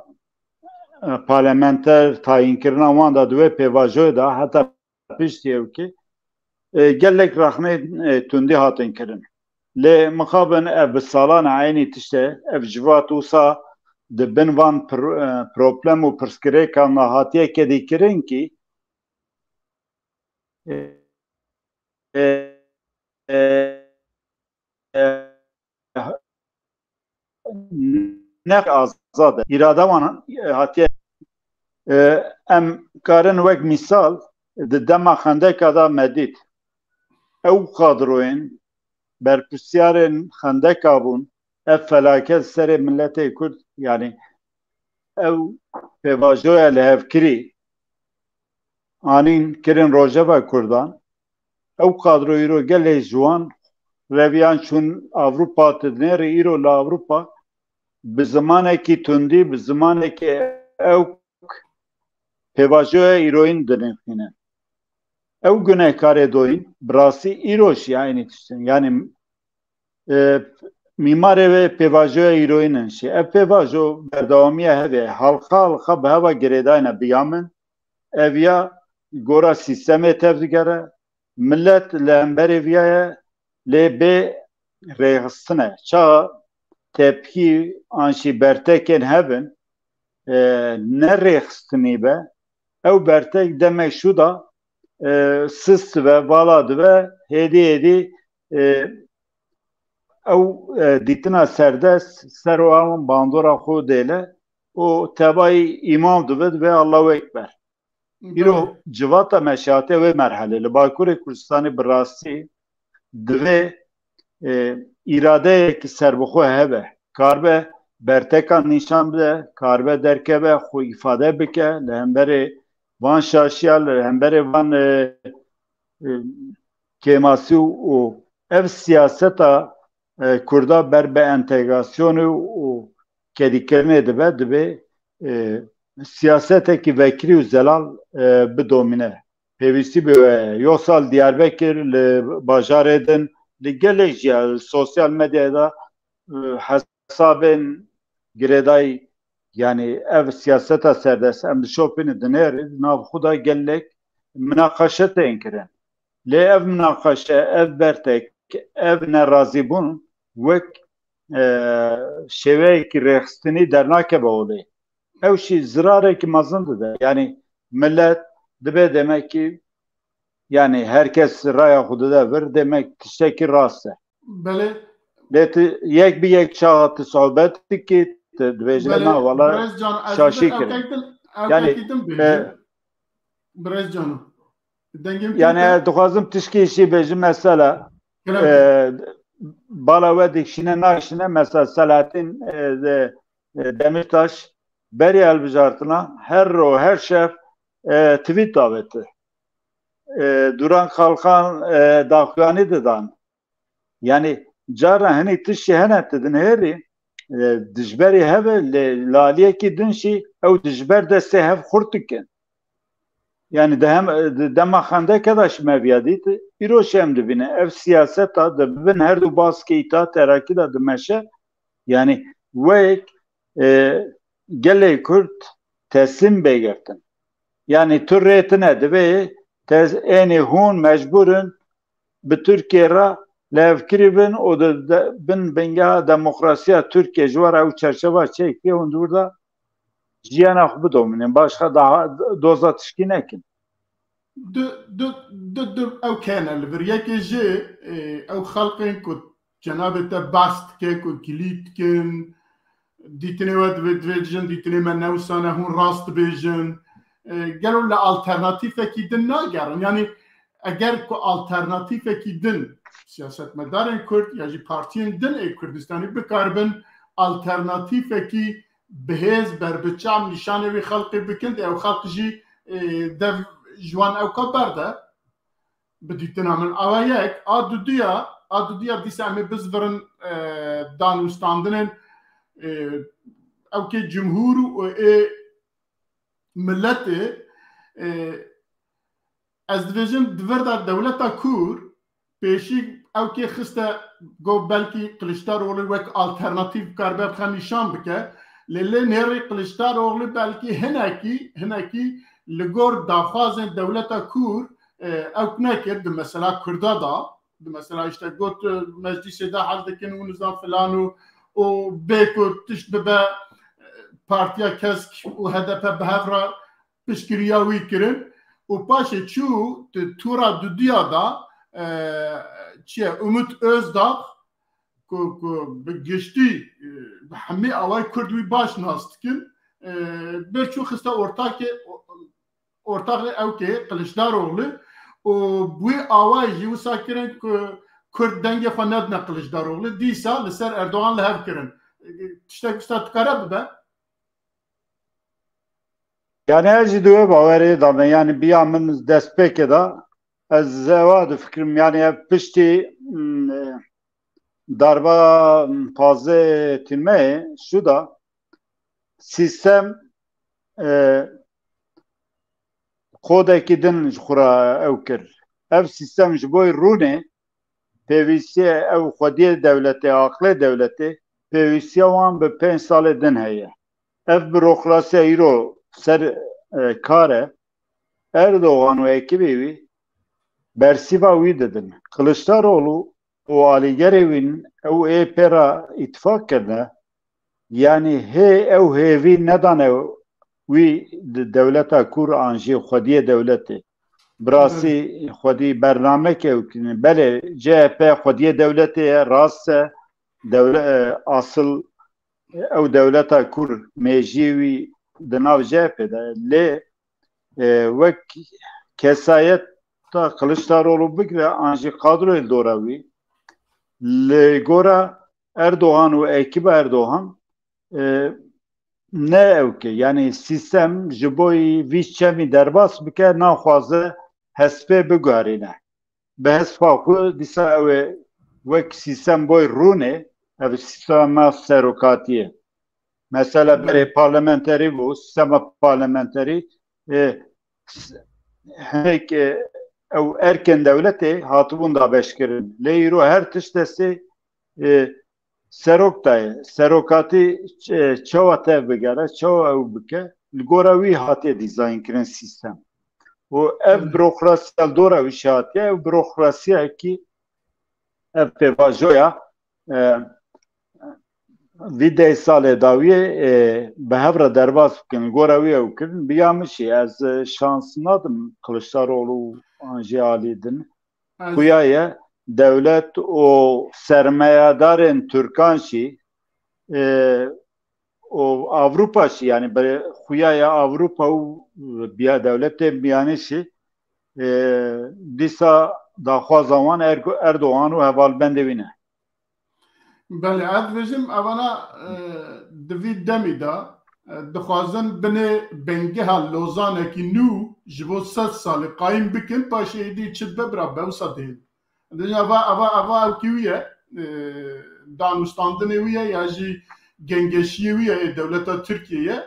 e, parlamenter tayînkirina wan de di wê pêvajoyê de heta piştî ewkê, e, gelek rexnê, e, tundî hatin kirin. Lê mixabin ev bi salan e eynî tişt e, ev ji vat wisa di bin van pir-, e, problem û pirsgirêkan de hatiye kedîkirin kî, e, e, e, e, ne azad e. Îrada wan, e, hatiye, e, em karin wek mîsal di dema xendeka de me dît. Ew kadroyên berpirsiyarên xendeka bûn, ev felaket serê miletê Kurd, yanî ew pêvajoya lihevkirî anîn kirin rojeva Kurdan. Ew kadro îro gelê ji wan reviyan çûn Ewropa, tu dinêrî îro li Ewropa bi zimanekî tundî, bi zimanekî ewk pêvajoya îroyîn dinirxînin. Ew gunekarê doyîn, bi rastî îro jî eynî tiştin. Yanî, e, mîmarê wê pêvajoya îroyîn in jî. Ev pêvajo berdewamiya hevê, halqa halqa bi heva girêdayne bi ya min. Ev ya gora sîstemê tevdigere, millet li hemberê viya ye, lê bê rêxistin e. Çaxa tepkî an jî bertekên hebin, e, ne rêxistinî be, ew bertek demek şû da, e, sist dibe, vala dibe, hêdî hêdî, e, ew, e, dîtina serdest ser wan bandora xwe dêle û tebayî îmam dibe, dibe Allahu Ekber. Îro civata me şate wê merhelê. Li Bakurê Kurdistanê bi rastî divê, e, îradeyekî serbixwe hebe. Karibe bertekan nîşan bide, karibe derkeve, xwe îfade bike li hemberê van şaşiya, li hemberê van, e, e, kêmasî û, û ev siyaseta, e, Kurda ber bi entegrasyonê û kedîkirinê dibe, dibe, e, siyasetekî vekirî û zelal, e, bidomîne. Pêwîstî bi we ye. Yoxsa li Diyarbekir, li bajarê din, li gelek jî ya, li sosyal medyayê de, e, hesabên girêdayî, yanî ev siyaseta serdest, em dişopînin dinêrin, di nav xwe de gelek minaqeşe tên kirin. Lê ev minaqeşe, ev bertek, ev nerazîbûn wek, e, şêweyekî rêxistinî dernakeve holê. Ew jî zirarekî mezin dide. Yanî millet dibe demek ki, yanî her kes raya xwe dide vir, demek tiştekî rast e. Belê. Lê tu yek bi yek çaxa tu sohbet dikî, tu dibêjî, belê, na wala, Birêz Can, ez şaşî kirin. Yanî, e, Birêz Can, dengê min, yanî, tê? Dixwazim tişkî jî bêjim, mesela, e, bala we dikişîne, nakişîne, mesela Selahattin, e, de, e, Demirtaş berî hilbijartina her ro, her şev, e, tweet davêti. E, Duran Kalkan, e, daxuyanî didan. Yanî cara hinî tiştê hene tu dinêrî, e, dijberî hebe, lê li aliyekî din jî ew dijber destê hev xurt dikin. Yanî di hem, di dema xendeke de ji me viya dît, îro jî em dibîne. Ev siyaseta di bin her du baskê îta terakî de dimeşe. Yanî wek, e, gelê Kurd teslîm bê girtin. Yanî tu rê tine, divê te, ênî hûn mecbûr in bi Tirkiye re lihevkirî bin û di, de, bin bingeha demokrasiya Tirkiye ji we re ew çerçeva çêkiriye, hûn di wir de jiyana xwe bidomînin. Başqa daha doza tişkî nekin. Du, du, du, du ew kene li vir. Yekê jê, e, ew xelqên ku cenabê te behs dike, ku gilî dikin, dîtinê we divê, divê dijin, dîtinê me ne wisa ne, hûn rast dibêjin. E, gelo li alternatîfekî din nagerin? Yanî eger ku alternatîfekî din siyasetmedarên Kurd ya jî partiyên din ê Kurdistanî bikaribin alternatîfekî bihêz berbiçav nîşanê wî xelkê bikin, ew xelk jî, e, dev ji wan ewka berde. Bi dîtina min awa yek, a duduya, a duduya dîsa em ê bizvirin, e, danûstandinên, e, ewkê cumhûr û ê miletê, e, ez dibêjim di vir de dewleta Kûr pêşî ewkê xiste, got belkî Kiliçdaroglu wek alternatîf karibe bi xwe nîşan bike. Lê lê nêrî Kiliçdaroglu belkî hinekî, hinekî li gor daxwazên dewleta Kûr, e, ewk nekir di mesela Kurda da. Di mesela işte got, e, meclîsê de hel dikin û nizam filan û, û bê ku tişt bibe, e, Partiya Kesk û H D P bi hev re piştgiriya wî kirin û paşê çû di tura duduya da, e, çi ye, Umut Özdağ ku, ku bi giştî, e, bi hemî awayî Kurd wî baş nas dikin, e, bir çû xiste ortakê, ortaxê ewkê Kiliçdaroglu û bi wî awayî jî wisa kirin ku Kurd dengê xwe nedine Kiliçdaroglu. Dîsa li ser Erdogan li hev kirin. E, tiştek wisa dikare bibe? Yani ez jî di wê bawerê de me, yani biya min destpêkê de ez ewa difikirim, yani ev piştî, mm, darba pazdeh Tîrmeyê şû da, sîstem, e, kodekî din ji xwe re ew kir. Ev sîstem ji bo rûnê pêwîstiye ew xwediyê dewletê, aqilê dewletê, pêwîstiya wan bi pênc salê din heye. Ev burokrasiya îro ser, e, kar e. Erdogan û ekibê wî bersîva wî didin. Kiliçdaroglu û alîgerê wî ew ê pê re îtifaq kirine, yanî hê ew hêvî nedane wî di dewleta kûr an jî xwediyê dewletê. Bi rastî xwedî bernameke ew kirine. Belê C H P xwediyê dewletê ye, rast e. Dewle-, e, asil ew dewleta kûr mêjiyê wî di nav C H P de. Lê, e, wek kesayeta Kiliçdaroglu bigire an jî kadroyê li dora wî, li gora Erdogan û ekiba Erdogan, e, ne ewk e. Yanî sîstem ji bo vî çemî derbas bike, naxwaze hespê biguherîne. Bi hespa xwe dîsa ew ê wek sîstem boy rûnê, ev sîstema serokatiyê. Mesela berê parlamenterî bû, sîstema parlamenterî, e, s-, hinek, e, ew erkên dewletê hatibûn dabeşkirin. Lê îro her tişt destê, e, serok dayê. Serokatî, e, çawa tev bigere, çawa ew bike, li gora wî hatiye dîzaynkirin sîstem. Û ev burokrasiya li dora wî jî hatiye, ew burokrasiyekî, ev pêvajoya, e, vî deh salê dawiyê, e, bi hev re derbas bikin. Li gora wî ew kirin. Bi ya min jî ez, e, şans nadim Kiliçdaroglu an jî alî din. Ez Xuya ye dewlet û sermayedarên Tirkan jî, e, û Avrupa jî, yanî bi xuya ye Avrupa û biya dewletên biyanî jî, e, dîsa daxwaza wan Ergo-, Erdogan û hevalbendê wî ne. Belê, ez dibêjim, evana, e, di vî demî de, e, dixwazin binê bingeha Lozanekî nû ji bo sed salî qayîm bikin, paşê êdî çi dibe bira be, wisa dihên. Dibêjin, eva, eva, eva ewkî wî ye, e, danûstandinê wî ye ya jî gengeşiyê wî ye, ê dewleta Tirkiyê ye.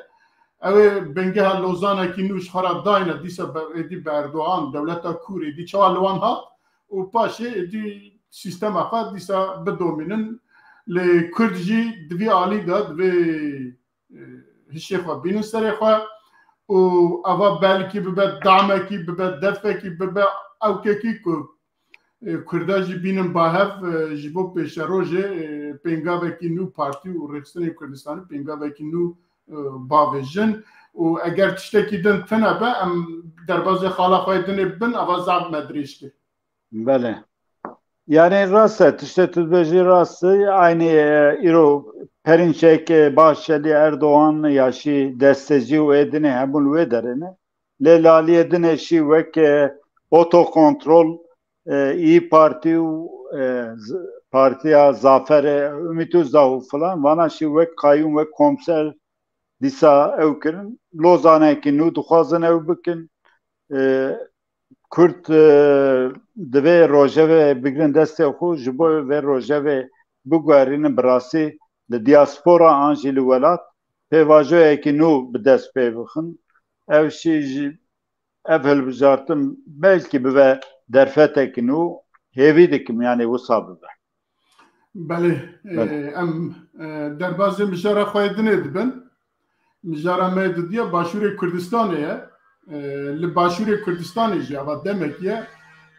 Ew ê bingeha Lozanekî nû ji xwe re dayne, dîsa be-, êdî bi Erdogan, dewleta kûr êdî çawa li wan hat û paşê êdî sîstema xwe dîsa bidomînin. Lê Kurd jî di vî alî de divê, e, hişê xwe bînin serê xwe û eva belkî bibe damekî, bibe defekî, bibe ewkekî ku, e, Kurda jî bînin ba hev, e, ji bo pêşerojê, e, pêngavekî nû partî û rêxistinê Kurdistanî pêngavekî nû, e, bavêjin û eger tiştekî din tune be, em derbazê xala xwe yê dinê bibin, eva zaf me dirêj kir. Belê. Yanî rast e, tiştê tu dibêjî rast e. Aynî, e, îro perinçek, e, Bahçeli, Erdogan ya jî destecî û ê dinê hemû li wê derê ne. Lê li aliyê dinê jî wek, e, otokontrol, e, İYİ Parti û, e, Z-, Partiya Zaferê, Ümit Özdağ û filan, vana jî wek qayûm, wek komiser dîsa ew kirin. Lozanekî nû dixwazin ew bikin. E, Kurd, e, divê rojevê bigrin destê xwe, ji bo vê rojevê biguherînin, bi rastî li diaspora an jî li welat pêvajoyekî nû bi dest pê bixin. Ev jî, jî, ev hilbijartin belkî bibe derfetekî nû, hêvî dikim, yanî wisa bibe. Belê, e, Belê. em, e, derbazê mijara xwe yê dinê dibin. Mijara me yê didiya Başûrê Kurdistanê ye. E, li Başûrê Kurdistanê jî eva demek ye,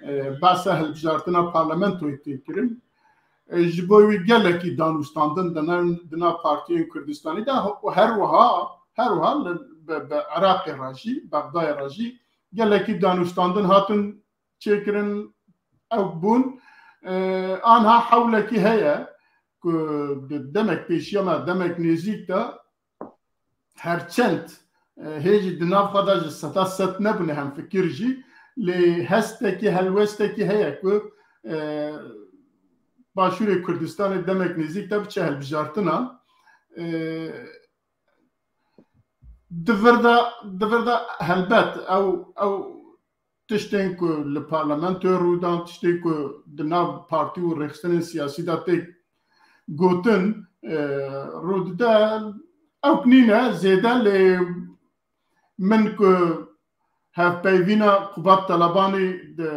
e, behsa hilbijartina parlamentoyê tê kirin. E, ji bo wî gelekî danûstandin di nav, di nav partiyên Kurdistanê de û her wiha, her wiha li, bi, bi Iraqê re jî, Bexdayê re jî gelekî danûstandin hatin çêkirin, ew bûn. E, anha hewlekî heye ku di demek pêşiya me, demek nêzîk de her çend, e, hê jî di nav xwe de ji seta sed nebûne hemfikir jî, lê hestekî, helwestekî heye ku, e, Başûrê Kurdistanê demek nêzîk de biçe hilbijartina. E, di vir de, di vir de helbet ew, ew tiştên ku li parlamentoyê rû dan, tiştên ku di nav partî û rêxistinên siyasî de tê, gotin, e, rû dide, ewk nîne zêde, lê min ku hevpeyvîna Qubat Telebanî di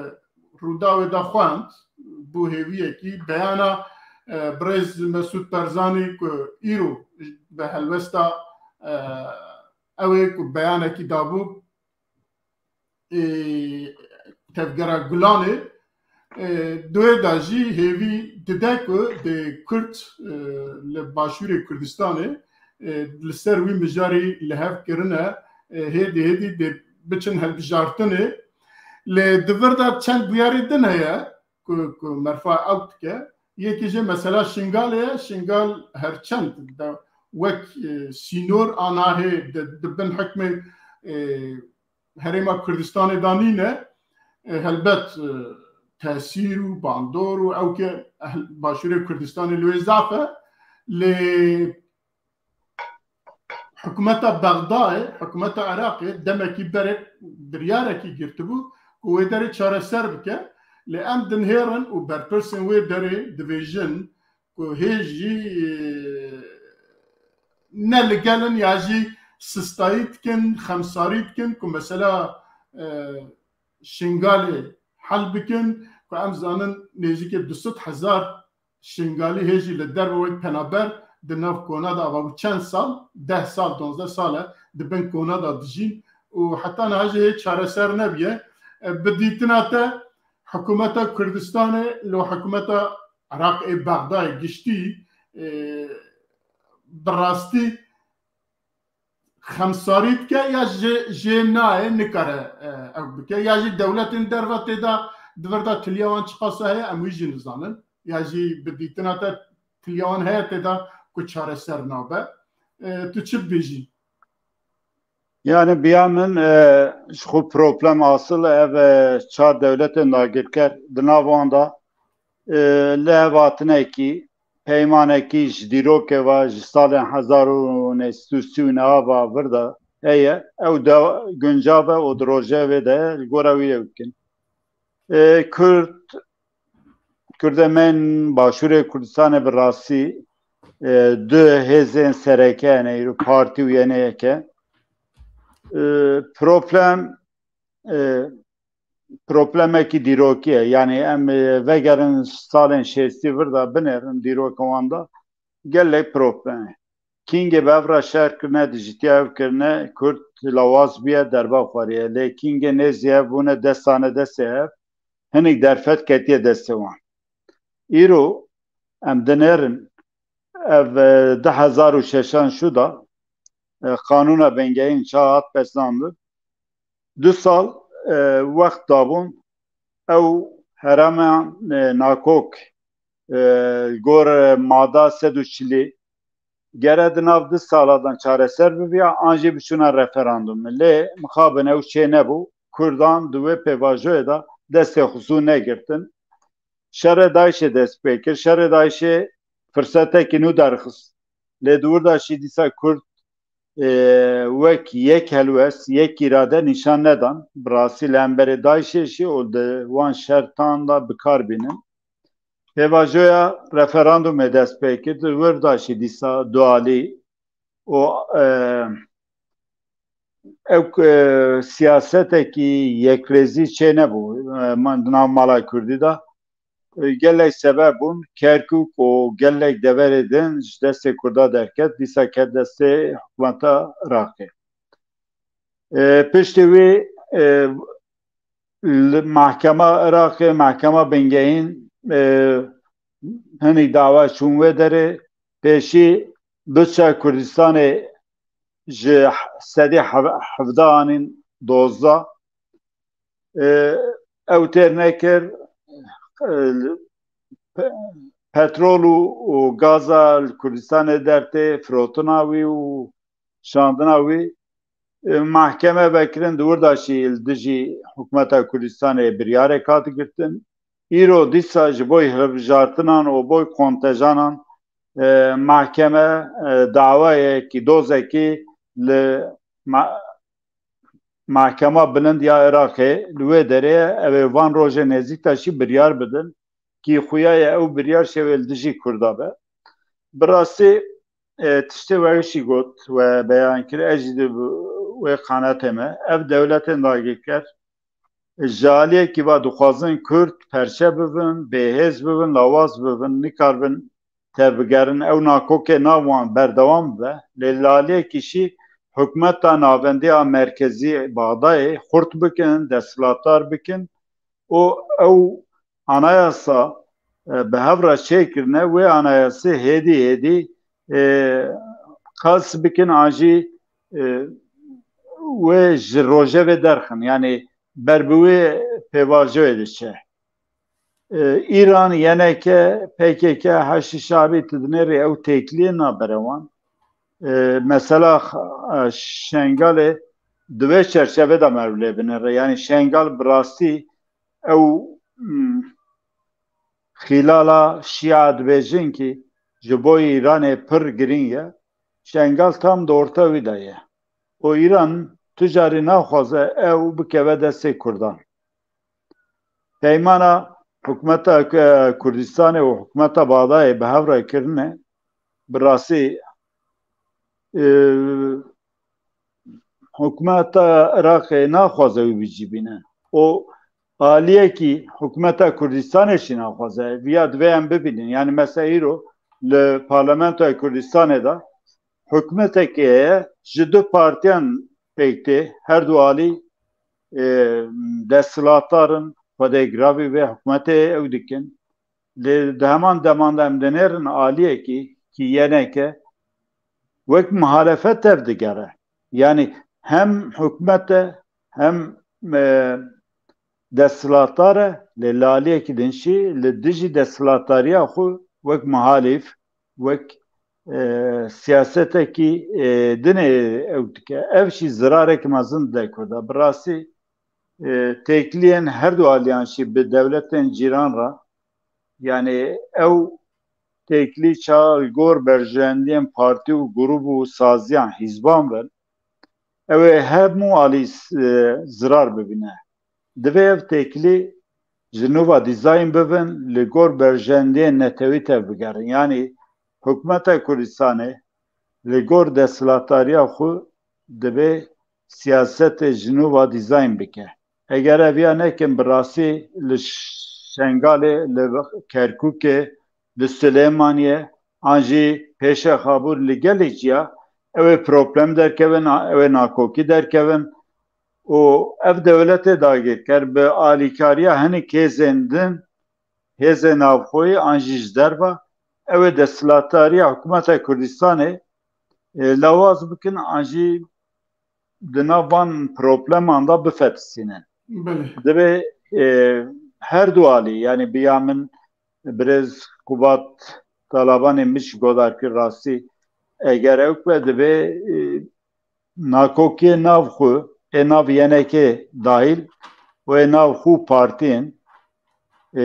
Rûdawê de xwend, bû hêviyekî beyana, e, birêz Mesûd Barzanî ku îro bi helwesta, e, ew ê ku beyanekî dabû, e, Tevgera Gulanê, e, di wê de jî hêvî dide ku dê Kurd, e, li Başûrê Kurdistanê, e, li ser wî mijarî li hev kirine, e, hêdî hêdî dê biçin hilbijartinê. Lê di vir de çend bûyerê din heye ku, ku merfa ew dike. Yekî jê mesela Şingalê ye. Şingal herçend de wek, e, sînor a nahê di, di bin hikmê, e, Herêma Kurdistanê de nîne. E, helbet, e, tesîr û bandor û ewkê ehl-, Başûrê Kurdistanê li wê zaf e. Lê hikûmeta Bexdayê, hikûmeta Iraqê demekî berê biryarekî girtibû ku wê derê çareser bike. Lê em dinhêrin û berpirsên wê derê dibêjin ku hê jî, e, ne li gel in ya jî sistayî dikin, xemsarî dikin ku mesela, e, Şingalê hel bikin ku em zanin nêzîkê du sed hezar Şingalî hê jî li derve wek penaber di nav kona de ava bû. Çend sal? Deh sal, duwazdeh sal e di bin kona de dijîn û heta niha jî hê çareser nebiye. E, bi dîtina te hikûmeta Kurdistanê lo hikûmeta Iraqê, Bexdayê giştî, e, bi rastî xemsarî dike ya jê, jê nayê, nikare, e, ew bike, ya jî dewletên derve tê de di vir de tiliya wan çiqas heye, em wî jî nizanin. Ya jî bi dîtina te tiliya wan heye tê de ku çareser nabe. E, tu çi dibêjî? Yani biya min, e, ji xwe problem asil ev, e, çar dewletên dagirker di nav wan de, e, li hev hatinekî, peymanekî ji dîrokê ve, ji salên hezar û neh sed û sî û neh ve vir de heye. Ew de guncav e û di rojevê de li gora wî ew dikin. E, Kurd, Kurdê me yên Başûrê Kurdistanê bi rastî, e, du hêzên sereke hene, îro partî û yenê yeke. E, problem, e, problemekî dîrokî ye. Yanî em, e, vegerin salên şêstî vir de binêrin dîroka wan de gelek problem e. Kîngê bi ev re şer kirine, dijîtiya ev kirine, Kurd lawaz bûye, derba xwariye. Lê kîngê nêzî hev bûne, destane destê hev, hinek derfet ketiye destê wan. Îro em dinêrin, ev, e, du hezar û şeşan şû de, e, qanûna bingehîn çawa hat pesnandin. Du sal, e, wext dabûn ew herêma, e, nakok, e, li gor, e, mada sed û çilî gere di nav du sala de çareser bibiya, an jî biçûna referandumê. Lê mixabin ew çê nebû. Kurdan di wê pêvajoyê de destê xwe zû negirtin. Şerê DAIŞê dest pê kir. Şerê DAIŞê firsetekî nû derxist. Lê di wir de jî dîsa Kurd, e, wek yek helwest, yek îrade nîşan nedan. Bi rastî li hemberê DAIŞê jî û di wan şertan de bi kar bînin. Pêvajoya referandumê dest pê kir. Di wir de jî dîsa dualî û, e, ew, e, siyasetekî yekrêzî çê nebû, e, man di nav mala Kurdî de. E, gelek sebeb bûn, Kerkûk û gelek deverê din ji destê Kurda derket, dîsa ket destê hikûmeta Iraqê. E, piştî wî, e, li mahkema Iraqê, mahkema bingehîn, e, hinek dawa çûn wê derê, pêşî biçe Kurdistanê ji sedî hev-, hevdeh anîn dozdeh. E, ew têr nekir, e, pe-, petrol û, û gaza li Kurdistanê dertê, firotina wî û şandina wî, e, mahkeme vekirin, di wir de jî li dijî hikûmeta Kurdistanê biryarek hat girtin. Îro dîsa ji bo hilbijartinan û bo kontejanan, e, mahkeme, e, dawayekî, dozekî li ma-, Mahkema Bilind ya Iraqê li wê derê ye, ew ê van rojê nêzîk de jî biryar bidin. Kî xuya ye ew biryar şewê li dijî Kurda be. Bi rastî, e, tiştê we jî got, we beyan kir, ez jî di wê qanetê me. Ev dewletên dagirker ji aliyekî ve dixwazin Kurd perçe bibin, bêhêz bibin, lawaz bibin, nikaribin tevbigerin. Ew nakokê nav wan berdewam bibe. Lê li aliyekî jî hikûmeta navendî ya merkezî Bexdayê xurt bikin, desthilatdar bikin û ew anayasa, e, bi hev re çêkirine, wê anayasê hêdî hêdî, e, qels bikin an jî, e, wê ji rojevê derxin. Yanî ber bi wê pêvajoyê diçe. E, Îran, Y N K, P K K, Heşdî Şabî, tu dinêrî ew têkiliyê nabere wan. E, mesela, e, Şengalê di vê çerçevê de me ew lê binêre. Yanî Şengal bi rastî ew, hmm, xîlala Şîa dibêjin kî ji bo Îranê pir girîng e. Şengal tam di orta wî de ye. Û Îran tu carî naxwaze ew bikeve destê Kurdan. Peymana hikûmeta, e, Kurdistanê û hikûmeta Bexdayê bi hev re kirine, bi rastî, e, hikûmeta Iraqê naxwaze wî bicivîne. Û aliyekî hikûmeta Kurdistanê jî naxwaze. Viya divê em bibînin. Yanî mesela îro li Parlamentoya Kurdistanê de hikûmetekê heye, ji du partiyan pêk tê, her du alî, e, desthilatdar in, xwedê giravî vê hikûmetê ew dikin. Lê di heman deman de em dinêrin aliyekî kî Y N K wek muhalefet tevdigere. Yanî hem hikûmet e, hem, e, desthilatdar e, lê li aliyekî din jî li dijî desthilatdariya xwe wek muhalîf, wek, e, siyasetekî, e, din ê ew dike. Ev jî zirarek mezin dide Kurda. Bi rastî, e, têkiliyên her du aliyan jî bi dewletên cîran re, yanî ew têkilî ça li gor berjewendiyên partî û grûp û saziyan, hîzban bin, ew ê hemû alî, e, zirar bibîne. Divê ev têkilî ji nû ve dîzayn bibin, li gor berjewendiyên netewî tevbigerin. Yanî hikûmeta Kurdistanê li gor desthilatdariya xwe divê siyasetê ji nû ve dîzayn bike. Eger ev ya nekin, bi rastî li Şengalê, li Kerkûkê, li Silêmaniyê an jî pêşexa bû li gelek ciya, ew ê problem derkevin, ew ê nakokî derkevin û ev dewletê dagirker bi alîkariya hinek hêzên din, hêzên navxweyî an jî ji derve, ew ê desthilatdariya hikûmeta Kurdistanê, e, lawaz bikin an jî di nav van probleman de bifetisînin. Belê. Divê, e, her du alî, yanî bi ya min birêz Kubat Talabanê min jî godar kir rastî, eger ew be divê, e, nakokiyê nav xwe, ê nav Y N K dahil û ê nav xwe partiyên, e,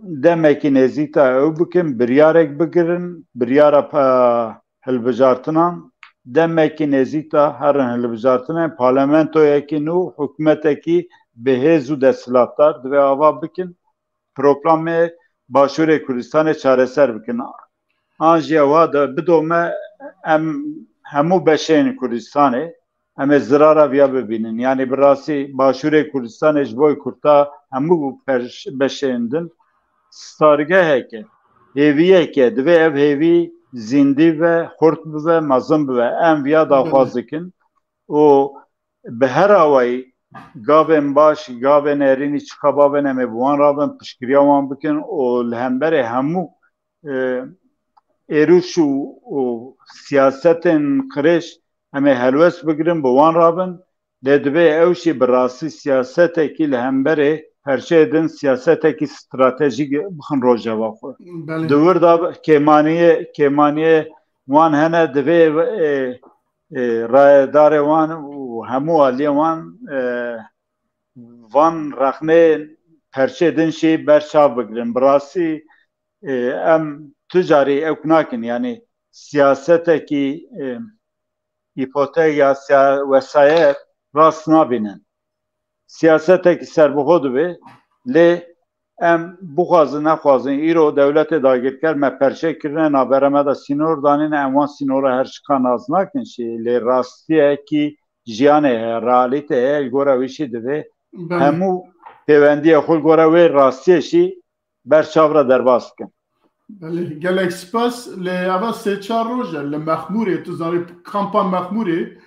demekî nêzîk de ew bikin, biryarek bigirin, biryara pa-, hilbijartinan, demekî nêzîk de herin hilbijartinên parlamentoyekî nû, hikûmetekî bi hêz û desthilatdar divê ava bikin, problemê Başûrê Kurdistanê çareser bikin. An jî ewa de bidome em hemû beşên Kurdistanê, em ê zirara viya bibînin. Yanî bi rastî Başûrê Kurdistanê ji bo Kurda hemû perş-, beşên din stargeheke, hêviyeke, divê ev hêvî zîndî ve, xurt bibe, mezin bibe. Em viya daxwaz dikin û bi her awayî gavên baş, gavên erênî çiqa bavên em ê bi wan rabin, piştgiriya wan bikin û li hemberê hemû, e, êrîş û, û siyasetên qirêj em ê helwest bigirin, bi wan rabin. Lê divê ew jî bi rastî siyasetekî li hemberê perçeyê din siyasetekî stratejîk bixin rojeva xwe. Belê. Di wir de kêmaniyê, kêmaniyê wan hene, divê, e, e, rayedarê wan û hemû aliyê wan, e, van rexneyên perçeyê din jî ber çav bigirin. Bi rastî, e, em tu carî ew nakin, yanî siyasetekî, e, îpotek ya siya-, wesayet rast nabînin. Siyasetekî serbixwe dibe, lê Em bixwazin nexwazin, îro dewletê dagirker me perçe kirine, navbera me de sînor danîne, em wan sînora her çiqa nas nakin jî, lê rastiyekî jiyanê heye, realîte heye, li gora wî jî divê Belê. hemû pêwendiyê xwe li gora wê rastiyê jî ber çav re derbas bikin. Belê, gelek spas. Lê eva sê çar roj e li Mexmûrê, tu zanî kampa Mexmûrê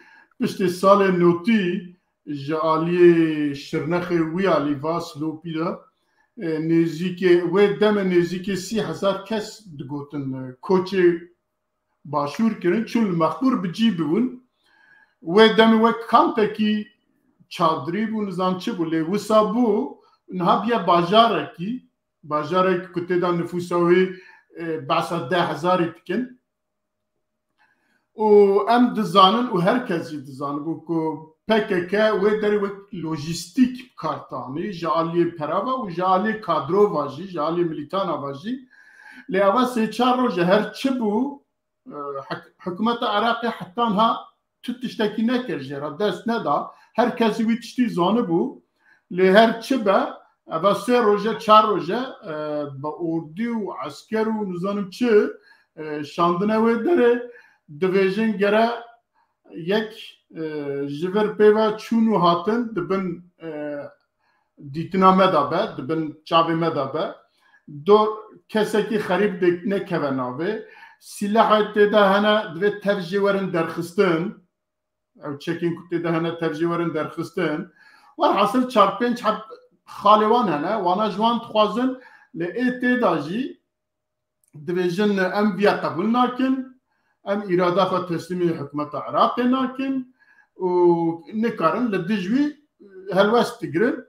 piştî salê notî ji aliyê Şirnexê wî alî va Silopî de, e, nêzîkê, wê demê nêzîkê sî hezar kes digotin, e, koçê başûr kirin, çûn li Mexmûr bi cî bibûn. Wê demê wek kampekî çadirî bû, nizam çi bû, lê wisa bû, niha bûye bajarekî, bajarek ku tê de nifûsa wê, e, behsa deh hezarî dikin. Û em dizanin û her kes jî dizanibû ku P K K wê derê wek lojîstîk bi kar tanî, ji aliyê pera ve û ji aliyê kadro ve jî, ji aliyê milîtana ve jî. Lê eva sê çar roj e, her çi bû, e, hik-, hikûmeta Iraqê heta niha tu tiştekî nekir jê re, dest neda. Her kesî wî tiştî zanibû. Lê her çi be, eva sê roje, çar roje, e, bi ordî û esker û nizanim çi, e, şandine wê derê, divêjin gere yek, e, ji vir pê ve çûn û hatin di bin, e, dîtina me de be, di bin çavê me de be. Do kesekî xerîb dê nekeve navê. Sîlehê tê de hene, divê tev jê werin derxistin. Ew çekên ku tê de hene tev jê werin derxistin. Werhasil çar pênc heb xalê wan hene, wana ji wan dixwazin, lê ê tê de jî dibêjin em viya qebûl nakin, em îrada xwe teslîmî hikûmeta Iraqê nakin û nikarin li dij wî helwest digirin.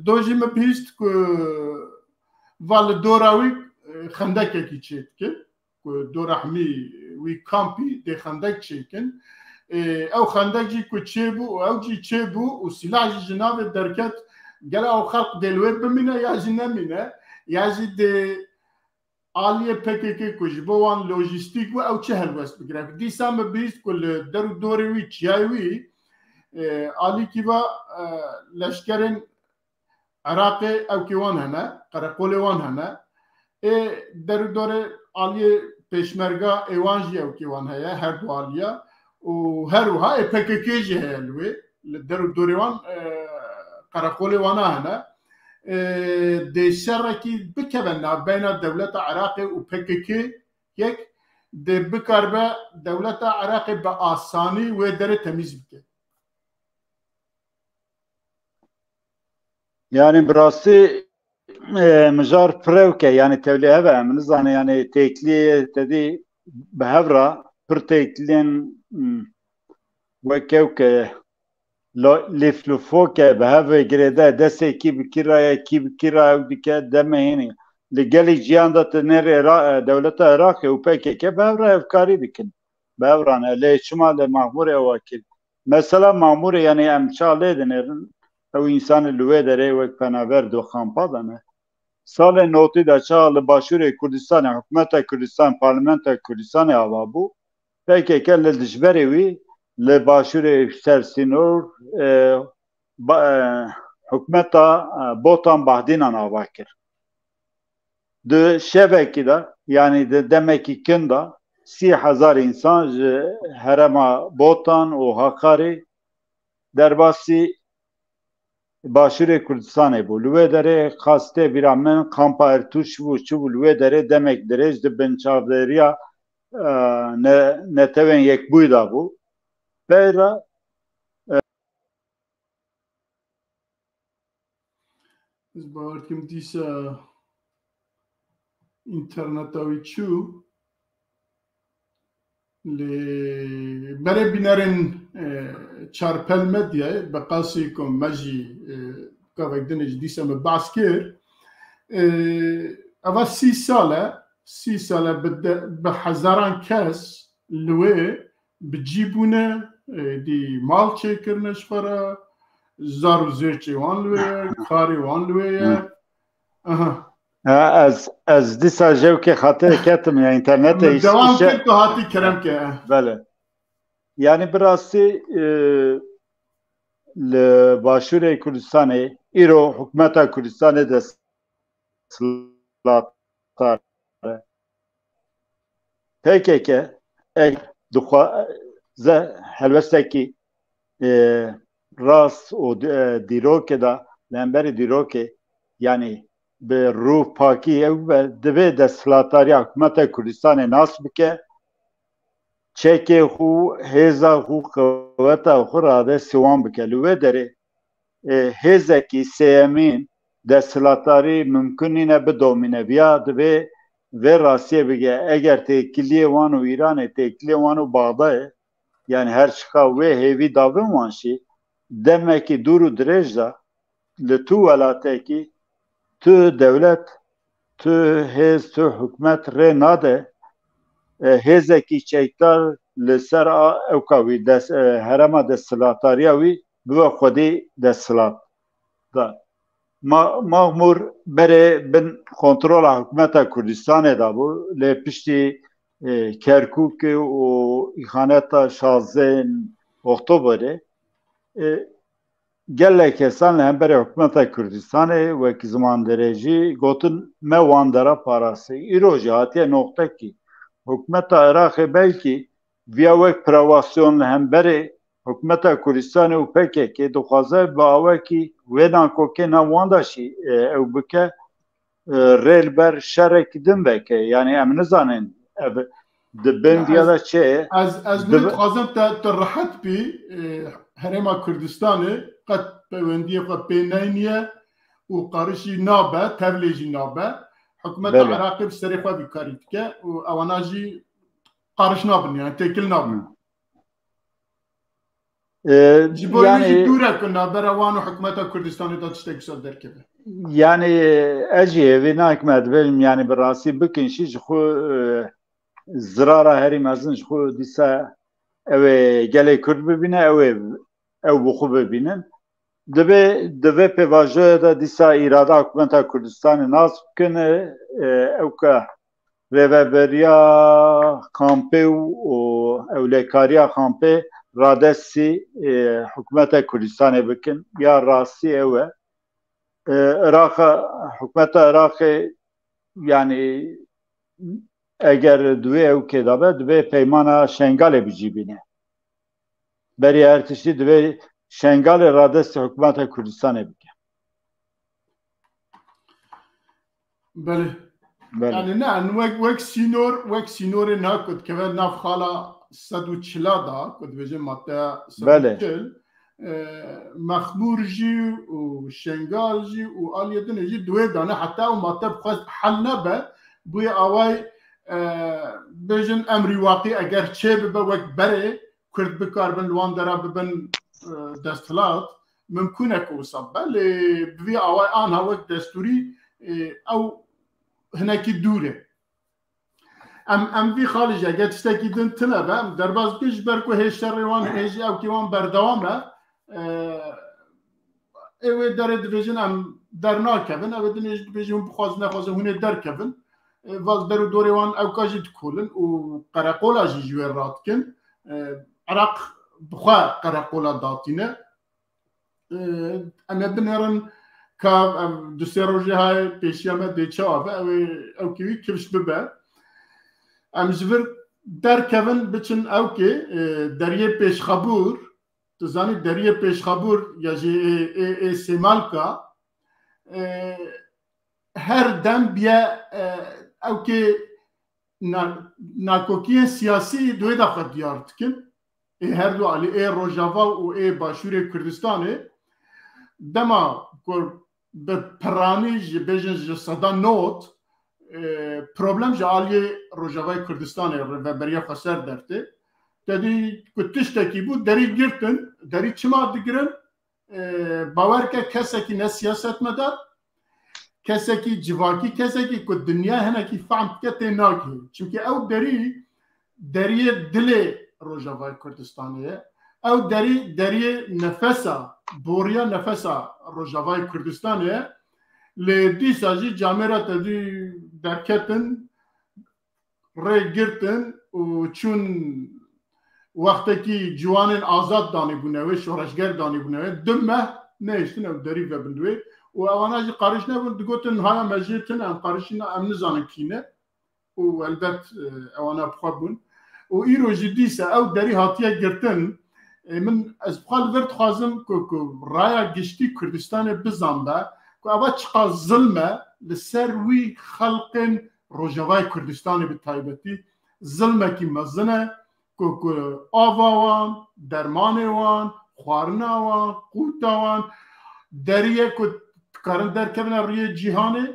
Do jî min bihîst ku va li dora wî xendekekî çêdikin, ku dora hemî wî kampî dê xendek çêkin. Ê, ew xendek jî ku çêbû û ew jî çêbû û sîlah jî ji navê derket, gela ew xelq dê li wê bimîne ya jî nemîne, ya jî dê aliyê P K K ku ji bo wan lojîstîk bû, ew çi helwest bigire? Dîsa min bihîst ku li der û dorê wî, çiyayê wî, e, alîkî va, e, leşkerên Iraqê ewkê wan hene, qereqolê wan hene. Ê der û dorê aliyê pêşmerga ê wan jî ewkê wan heye, her du aliya. Û her wiha ê P K K jî heye li wê, li der û dorê wan, e, qereqolê wana hene. E, dê şerekî bikeve navbeyna dewleta Iraqê û P K K yek, dê bikaribe dewleta Iraqê bi asanî wê derê temîz bike. Yani bi rastî, e, mijar pirewke, yani tevlî hev e, em nizane, yani têkiliyê te dî bi hev re pir têkiliyên, hmm, wek ew ke lo-, lîf lûfok e, bi hev ve girêde, destê kî bi kî re ye, kî bi kî re ew dike, deme hînî. Li gelek ciyan de tu nêrê Ira-, e, dewleta Iraqê û P K K bi hev re hevkarî dikin. Bi hev re ne. Lê çima li Mexmûrê ewa kir? Mesela Mamûrê, yani em ça lê dinêrin, ew însanê li wê derê wek penaber di xampa de ne. Salên notî de ça li Başûrê Kurdistanê, hikûmeta Kurdistan, parlamentoya Kurdistanê ava bû, P K K li dijberê wî li Başûrê ser sînor, e, ba-, e, hikûmeta, e, Botan Bahdînan ava kir. Di şevekî de, yanî di demekî kin de, sî hezar însan ji herêma Botan û Hakarê derbasî Başûrê Kurdistanê bû. Li wê derê xastê bîra min kampa Ertûş bû, çi bû, li wê derê demek dirêj di bin çavdêriya, e, ne-, Netewên Yekbûyî de bû. Peyra, e, Ez bawer dikim dîsa înterneta wî çû. Lê berê bînerên, e, Çarpel Medyayê, bi qasî ku me jî, e, gavek din jî dîsa me behs kir. E, eva sî sal e, sî sal e bi de-, bi hezaran kes li wê bi cî bûne, e, dî mal çêkirine ji xwe re, zar û zêçê wan li wê ye, karê wan li wê ye. Aha. Ha, ez, ez dîsa jewkê xatirê ketim ya înternetê. Min îş-, dewam îşe- kir, tu hatî kerem ke. Belê. Yani bi rastî, e, li Başûrê Kurdistanê, îro hikûmeta Kurdistanê dest desthilatdar e. P K K eger dixwaze helwestekî, e, rast û di-, e, dîrokê de, li hemberî dîrokê, yanî bi rû pakî ew be, divê desthilatdariya hikûmeta Kurdistanê nas bike, çekê xwe, hêza xwe, qeweta xwe radestî wan bike. Li wê derê, e, hêzekî sêyemîn desthilatdarî mimkun nîne bidomîne. Viya divê vê rastiyê bige. Eger têkiliyê wan û Îranê, têkiliyê wan û Baxdayê, yanî her çiqa wê hêvî davin wan jî, demekî dûr û dirêj de li tu welatekî, tu dewlet, tu hêz, tu hikûmet rê nade, e, hêzekî çekdar li ser a ewka wî, des-, e, herêma desthilatdariya wî bibe xwedî desthilatdar. Ma-, Maxmûr berê bin kontrola hikûmeta Kurdistanê de bû, lê piştî, e, Kerkûkê û îxaneta şazdeh Oktoberê, e, gelek kesan li hemberî hikûmeta Kurdistanê wekî zimandirêjî gotin, me wan dera parastî. Îro jî hatiye noqtekî. Hikûmeta Iraqê belkî viya wek provokasyon li hemberî hikûmeta Kurdistanê û P K K dixwaze bi awekî wê nakokê nav wan de jî, e, ew bike, e, rê li ber şerekî din veke. Yanî em nizanin ev di bin viya de çi ye. Ez, ez Di- dixwazim te, te rehet bî, e, Herêma Kurdistanê qet peywendiyê xwe pê neyniye û qarişî nabe, tevlê jî nabe. Hikûmeta Belê. Iraqê bi serê xwe vî karî dike û ewana jî qariş nabin, yani têkil nabin. Hı. E, Ji bo yanî, jî dûr e ku navbera wan û hikûmeta Kurdistanê de tiştek wisa derkeve. Yanî ez jî hêvî nakim, ez dibêjim, yanî bi rastî bikin jî ji xwe, e, zirara herî mezin ji xwe dîsa ew ê gelê Kurd bibîne, ew ê, ew bi xwe bibînin. Divê, di vê pêvajoyê de dîsa îrada hikûmeta Kurdistanê nas bikin, e, ewka rêveberiya kampê û, û ewlekariya kampê radestî, e, hikûmeta Kurdistanê bikin. Ya rastî ew e. E, Iraq, hikûmeta Iraqê, yanî eger di wê ewkê de be, divê peymana Şengalê bicîbîne. Berî her tiştî divê Şengalê radestî hikûmeta Kurdistanê bike. Belê. Belê. Yani ne, yani wek, wek sînor, wek sînorê na ku dikeve nav xala sed û çila da, ku dibêje madde Belê. sed û çil, e, Mexmûr jî û Şengal jî û aliyê din jî di wê de ne, heta ew madde bi xwe hel nebe, bûye away, e, bêjin emrî waqî eger çê bibe wek berê, Kurd bikaribin li wan dera bibin, e, desthilat, mimkûn e ku wisa bibe, lê bi vî awayî anha wek destûrî, e, ew hinekî dûr e. Em, em vî xalê jî, eger tiştekî din tune be, em derbas bikin, ji ber ku hê şerê wan, hê jî ewkê wan berdewam e. E, ê wê derê dibêjin em dernakevin, ew ê din ê jî dibêjin hûn bixwazin nexwazin hûn ê derkevin. E, val der û dorê wan ewka jî dikolin û qereqola jî ji wê radikin. E, Iraq bi xwe qereqola datîne. E, em ê binêrin ka ev du sê rojê hayê pêşiya me dê çawa be, ew ê ewkê wî kifş bibe. Em ji vir derkevin biçin ewkê, e, deriyê Pêşxabûr, tu zanî deriyê Pêşxabûr ya jî ê, ê, ê Sêmalka, e, her dem biye, e, ewkê na-, nakokiyên siyasî di wê de xwe diyar dikin. Ê her du alî, ê Rojava û ê Başûrê Kurdistanê, dema ku bi piranî jî bêjin ji seda nod, e, problem ji aliyê Rojavayê Kurdistanê, Rêveberiya Xweser dertê. Te dî ku tiştekî bû, derî girtin, derî çima digirin? E, bawer ke kesekî ne siyasetmedar, kesekî civakî, kesekî ku dinya hinekî fehm dike tê nagihê. Çimkî ew derî, deriyê dilê Rojavayê Kurdistanê ye. Ew derî, deriyê nefesa, boriya nefesa Rojavayê Kurdistanê ye. Lê dîsa jî camêra te dî derketin, rê girtin û çûn wextekî ciwanên azad danîbûne wê, şoreşger danîbûne wê, du meh nehiştin ew derî vebin wê û ewana jî qarîş nebûn, digotin haya me jê tune, em qarîşî ne, em nizanin kî ne. Û helbet, e, ewana bi xwe bûn. Û îro jî dîsa ew derî hatiye girtin. E, min, ez bi xwe li vir dixwazim ku, ku raya giştî Kurdistanê bizanbe, ku eva çiqas zilm e li ser wî xelqên Rojavayê Kurdistanê bi taybetî zilmekî mezin e, ku, ku ava wan, dermanê wan, xwarina wan, qûta wan, deriyê ku dikarin derkevine rûyê cîhanê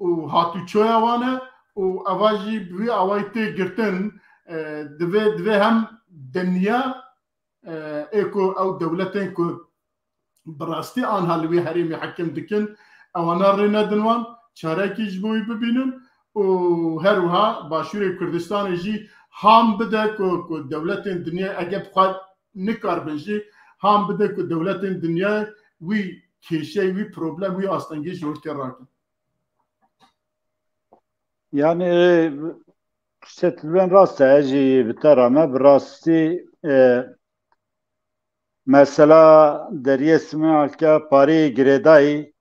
û hatûçoya wan e û eva jî bi wî awayî tê girtin, e, divê, divê hem dinya, e, ê ku ew dewletên ku bi rastî anha li wî herêmî hekim dikin, ewana rê nedin wan, çarekî ji bo wî bibînin û her wiha Başûrê Kurdistanê jî ham bide ku, ku dewletên dinyayê eger bi xwe nikaribin jî ham bide ku dewletên dinyayê wî kêşeyê, wî problem, wî astengî ji wir tê rakin. Yani, e, Setilben rast e, ez jî bi te re me, bi rastî, e, mesela deriyê Simaylka parê girêdayî,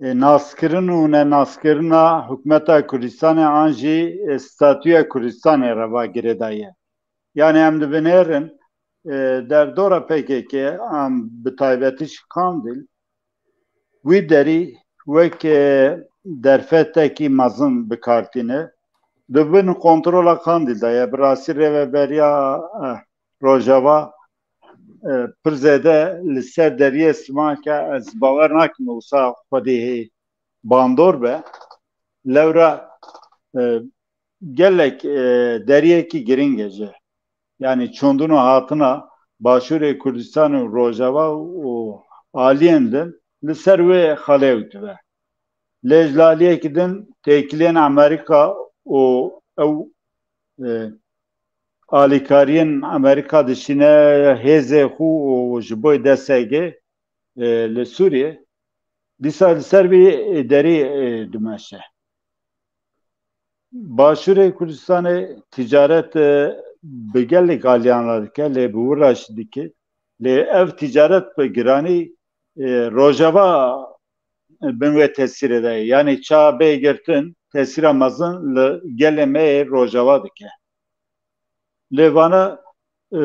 e, naskirin û nenaskirina hikûmeta Kurdistanê an jî, e, statûya Kurdistanê re va girêdayî ye. Yani em dibinêrin, e, derdora P K K an bi taybetî ji Kandîl, wî derî wek, e, derfetekî mezin bi kar tîne. Di bin kontrola Kandîl de ye. Bi rastî rêveberiya, e, Rojava, e, pir zêde li ser deriyê Simaylka, ez bawer nakim wisa xwedî hê bandor be. Lewra, e, gelek, e, deriyekî giring e ji, yani çûndin û hatina Başûrê Kurdistan û Rojava û aliyên din li ser wê xalê ew dibe. Lê ji aliyekî din têkiliyên Amerîka û ew, e, alîkariyên Amerîka dişîne hêzê xwe û ji bo desegê, e, li Sûriyê, dîsa li ser vî derî, e, dimeşe. Başûrê Kurdistanê ticaret, e, bi gelek aliyan re dike, lê bi wir re jî dike. Lê ev ticaret bi giranî, e, Rojava bin wê tesîrê de ye. Yanî ça bê girtin, tesîra mezin li gelê me yê Rojava dike. Lê vana, e,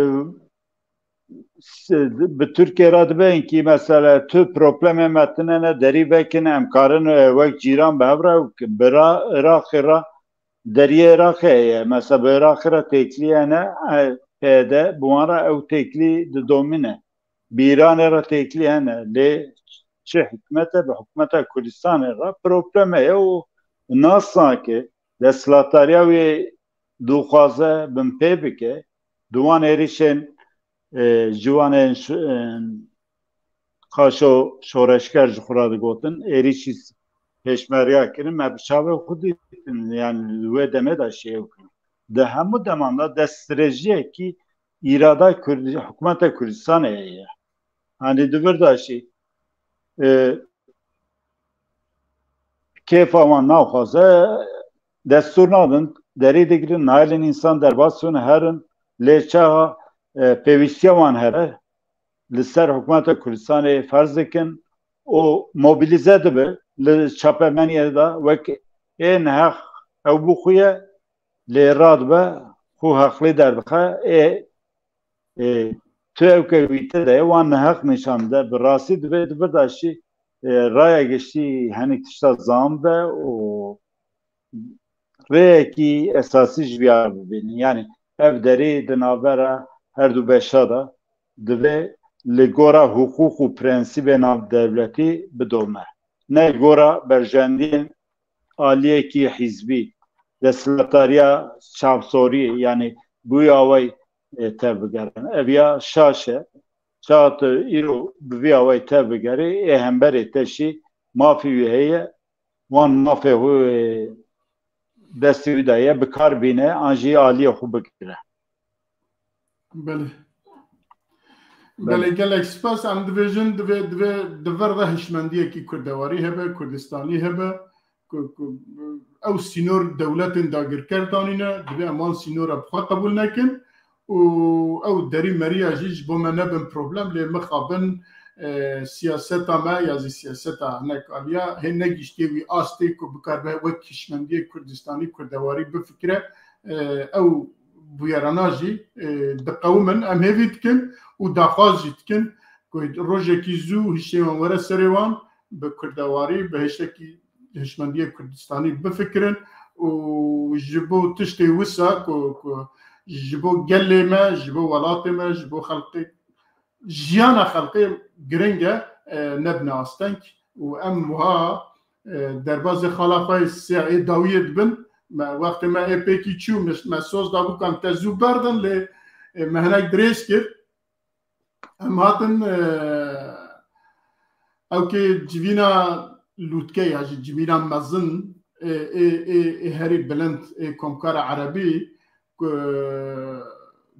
s-, bi Tirkiye re dibe inkî mesela tu problemê me tine ne derî vekin, em karin, e, wek cîran bi hev re bikin. Bi ra-, Iraqê re deriyê Iraqê heye. Mesela bi Iraqê re têkilî hene, e, P Y D bi wan re ew têkilî didomîne. Bi Îranê re têkilî hene. Lê çi hikûmet e, bi hikûmeta Kurdistanê re problem heye û nas nake. Desthilatdariya wê dixwaze binpê bike. Di wan êrişên, e, ciwanên ş-, e, qaşo şoreşger ji xwe re digotin, êrişî pêşmerga kirin, me bi çavê xwe dîtin, yani li wê demê de şêw kirin. Di hemû deman de destdirêjiyekî îrada Kurd-, hikûmeta Kurdistanê heye. Hani di vir de jî, e, kêfa wan naxwaze, destûr nadin, derî digirin, nayelin însan derbas bin herin, lê çaxa, e, pêwîstiya wan hebe, li ser hikûmeta Kurdistanê ferz dikin û mobilize dibe li çapemeniyê de wek ê neheq ew bixuye, lê radibe xwe heqlî derdixe, ê, ê, tu ew ke wî te de ye, wan neheq nîşan dide. Bi rastî divê di vir de jî, ê, raya giştî hinek tişta zam be û rêyekî esasî ji vîya bibînin. Yanî ev derî di navbera her du beşa de divê li gora hiqûq û prensîbê navdewletî bidome. Ne li gora berjendiyên aliyekî hîzbî, desthilatdariya çavsorî, yanî bi wî awayî, e, tevbigerin. Ev ya şaş e. Çawa tu îro bi vî awayî tevbigerî, ê hemberê te jî mafê wî heye, wan mafê xwe, e, destê wî de ye, bi kar bîne, an jî aliyê xwe bigire. Belê. Belê. Belê, gelek spas. Em dibêjin, divê, divê di vir de hişmendiyekî kurdewarî hebe, kurdistanî hebe, ku, ku ew sînor dewletên dagirker danîne, divê em wan sînora bi xwe qebûl nekin û ew derî meriya jî ji bo me nebin problem, lê mixabin e, siyaseta me ya jî siyaseta hinek aliya hê negihiştiye wî astê ku bikaribe wek hişmendiyê Kurdistanî kurdewarî bifikire. E, ew bûyerana jî, e, diqewimin, em hêvî dikin û daxwaz jî dikin ku rojekî zû hişê wan were serê wan, bi kurdewarî, bi hişekî hişmendiyê Kurdistanî bifikirin û ji bo tiştê wisa ku, ku ji bo gelê me, ji bo welatê me, ji bo xelkê, jiyana xelkê giring e, e, nebine asteng û em wiha, e, derbazê xala xwe yê sê ê dawiyê dibin. Me, wextê me ê pêkî çû, me, me soz dabû ku em te zû berdin, lê, e, me hinek dirêj kir. Em hatin, e, ewkê civîna lûtke ya jî civîna mezin, ê, ê, ê, ê herî bilind ê Komkara Erebî ku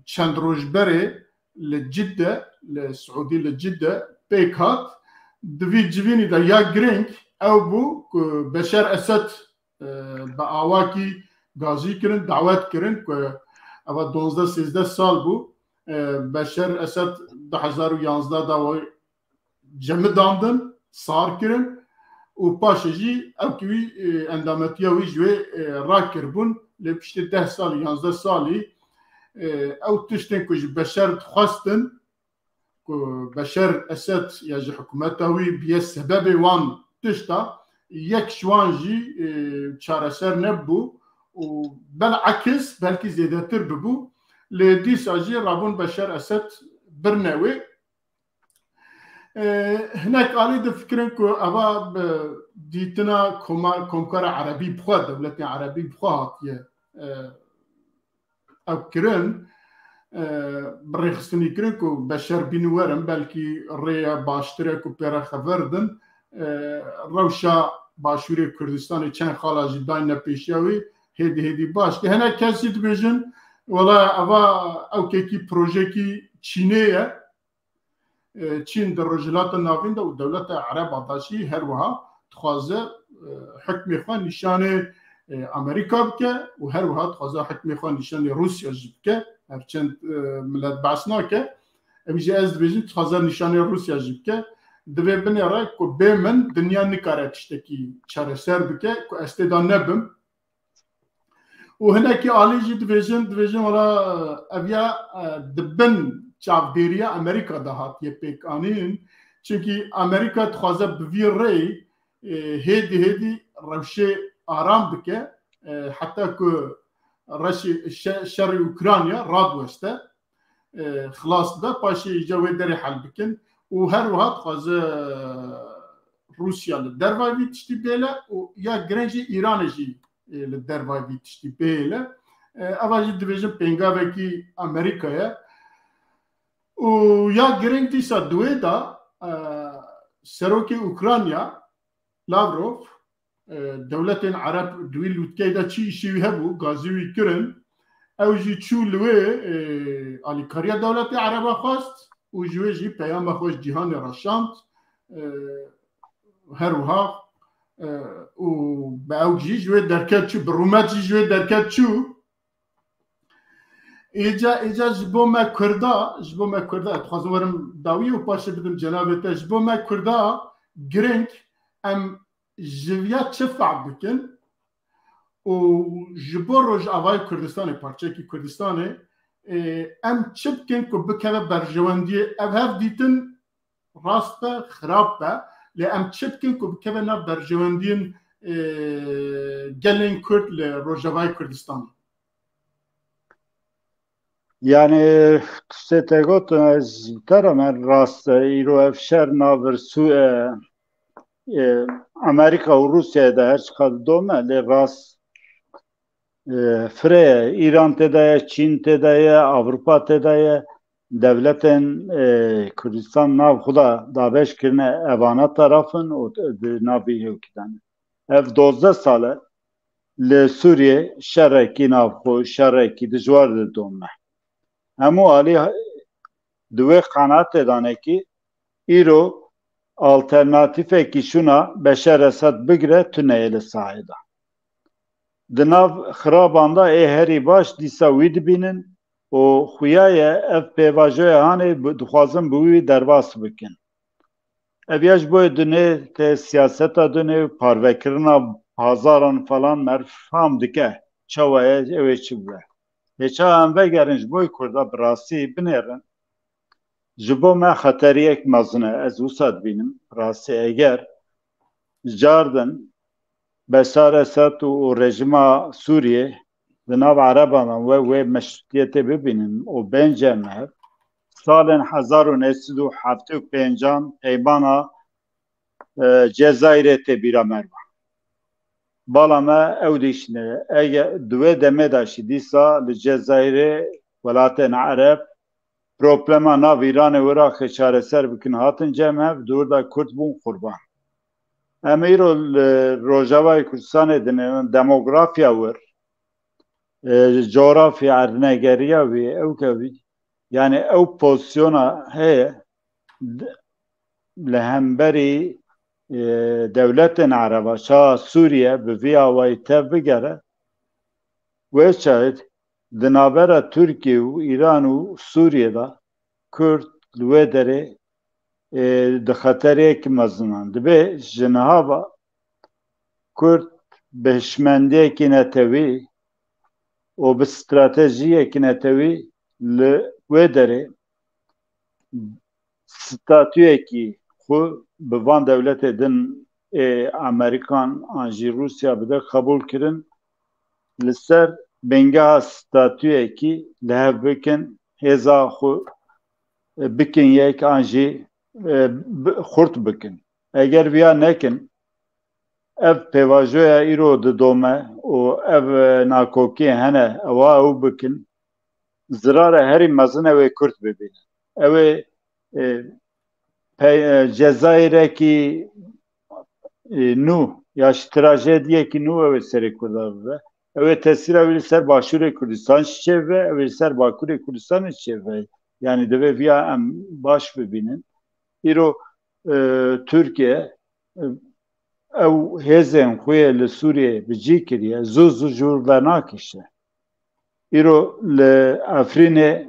çend roj berê li Cidde, li Siûdî li Cidde pêk hat. Di vî civînî de ya girîng ew bû ku Beşer Esed, e, bi awakî gazî kirin, dawet kirin ku eva duwazdeh sêzdeh sal bû. E, Beşer Esed du hezar û yanzdeh de we cemidandin, sar kirin û paşê jî ew ki wî, e, endametiya wî ji wê, e, rakiribûn. Lê piştî deh salî, yanzdeh salî, e, ew tiştên ku ji Beşer dixwestin, ku Beşer Esed ya ji hikûmeta wî biye sebebê wan tişta, yek ji wan jî, e, çareser nebû û belekis belkî zêdetir bibû. Lê dîsa jî rabûn Beşer Esed birine wê. E, hinek alî difikirin ku eva bi dîtina koma-, Komkara Erebî bi xwe, dewletên Erebî bi xwe hatiye, e, ew kirin, e, bi rêxistinî kirin ku Beşer bînin werin, belkî rêya baştir e ku pê re xever din. E, rewşa Başûrê Kurdistanê çend xala jî dayne pêşiya wî, hêdî hêdî baş. Hinek kes jî dibêjin, wela eva ewkekî projekî Çînê ye. E, Çîn di Rojhilata Navîn de û dewleta Ereba de jî her wiha dixwaze, e, hikmê xwe nîşanê, e, Amerîka bike û her wiha dixwaze hikmê xwe nîşanê Rûsya jî bike. Her çend, e, milet behs nake. Em jî ez dibêjim dixwaze nîşanê Rûsya jî bike. Divê binêre ku bê min dinya nikare tiştekî çareser bike ku ez tê de nebim. Û hinekî alî jî dibêjin, dibêjin, wela ev ya, e, di bin çavdêriya Amerîka de hatiye pêkanîn. Çimkî Amerîka dixwaze bi vî rêyî, e, hêdî hêdî rewşê aram bike, e, heta ku reşê şe-, şerê Ukrayna radiweste, e, xilas bibe, paşê îca wê derê hel bikin û her wiha dixwaze Rûsya li dervayî vî tiştî bêle û ya girêng jî Îranê jî, e, li dervayî vî tiştî bêle. E, eva jî dibêjin pêngavekî Amerîka ye. Û ya girêng dîsa di wê de, e, serokê Ukrayna Lavrov, e, dewletên Ereb di wî lûtkeyê de çi îşê wî hebû, gazî wî kirin. Ew jî çû li wê, e, alîkariya dewletê Ereba xwest û ji wê jî peyama xwe ji cîhanê re şand. E, her wiha, e, û bi ew jî ji wê derket çû, bi rûmet jî ji wê derket çû. Êca, êca ji bo me Kurda, ji bo me Kurda, ez dixwazim werim dawiyê û paşê bidim cenabê te. Ji bo me Kurda girêng em ji viya çi fehm bikin û ji bo Rojavayê Kurdistanê, parçeyekî Kurdistanê, e, em çi bikin ku bikeve berjewendiyê? Ev hev dîtin rast be, xirab be, lê em çi bikin ku bikeve nav berjewendiyên, e, gelên Kurd li Rojavayê Kurdistanê? Yani tiştê te got, ez ji te re me rast e, îro ev şer navir Sû-, e, e, Amerîka û Rûsyayê de her çiqas dom e, lê rast, e, firê ye. Îran tê de ye, Çîn tê de ye, Avrupa tê de ye. Dewletên, e, Kurdistan nav xwe de dabeş kirine, evana taraf in û di nav vî hêwkî de ne. Ev dozdeh sal e li Sûriyê şerekî navxwe, şerekî dijwar didome. Hemû alî di wê qenatê de ne kî îro alternatîfekî şûna Beşer Esed bigire tune ye li sahê de. Di nav xiraban de ê herî baş dîsa wî dibînin û xuya ye ev pêvajoya hanê bi-, dixwazin bi wî derbas bikin. Ev ya ji bo dunê te siyaseta dunê û parvekirina pazaran falan meriv fam dike. Çawa ye, ew ê çi bibe? Hê çawa em vegerin ji bo Kurda bi rastî binêrin? Ji bo me xeteriyek mezin e. Ez wisa dibînim. Rastî eger cardin Beşar Esed û, û rejîma Sûriyê di nav Ereban de we, wê meşrutiyetê bibînin û bên cem hev, salên hezar û neh sed û heftê û pêncan peymana, e, Cezayirê tê bîra me re. Bala me ew dîşine. Ege di wê demê de jî dîsa li Cezayirê welatên Ereb problema nav Îranê û Iraqê çareser bikin, hatin cem hev, di wir de Kurd bûn qurban. Em îro li Rojavayê Kurdistanê dinêrin, demografiya wir, e, coğrafya erdnegeriya wî, ew ke wî, yani ew pozisyona heye, d-, li hemberî, e, dewletên Ereba, çawa Sûriye bi vî awayî tev bigere, wê çaxê di navbera Tirkiye û Îran û Sûriye de Kurd li wê derê, e, di xeteriyekî mezin an. Dibe ji niha ve Kurd bi hişmendiyekî netewî û bi stratejiyekî netewî li wê derê statuyekî xwe bi van dewletê din ê Amerîkan an jî Rûsya bide qebûl kirin, li ser bingeha statuyekî li hev bikin, hêza xwe bikin yek an jî, e, bi-, xurt bikin. Eger viya nekin, ev pêvajoya îro didome û ev, e, nakokiyê hene, ewa ew bikin, zirara herî mezin ew ê Kurd bibînin. Ew ê, e, pe-, e, Cezayîrekî, e, nû ya jî trajediyekî nû ew ê serê Kurda bibe. Ew ê tesîra wî li ser Başûrê Kurdistan jî çêbibe, ew ê li ser Bakurê Kurdistanê çêbibe. Yani divê viya em baş bibînin. Îro, e, Tirkiye, e, ew hêzên xwe yê li Sûriyê bi cî kiriye, zû zû ji wir vernakişe. Îro li Efrînê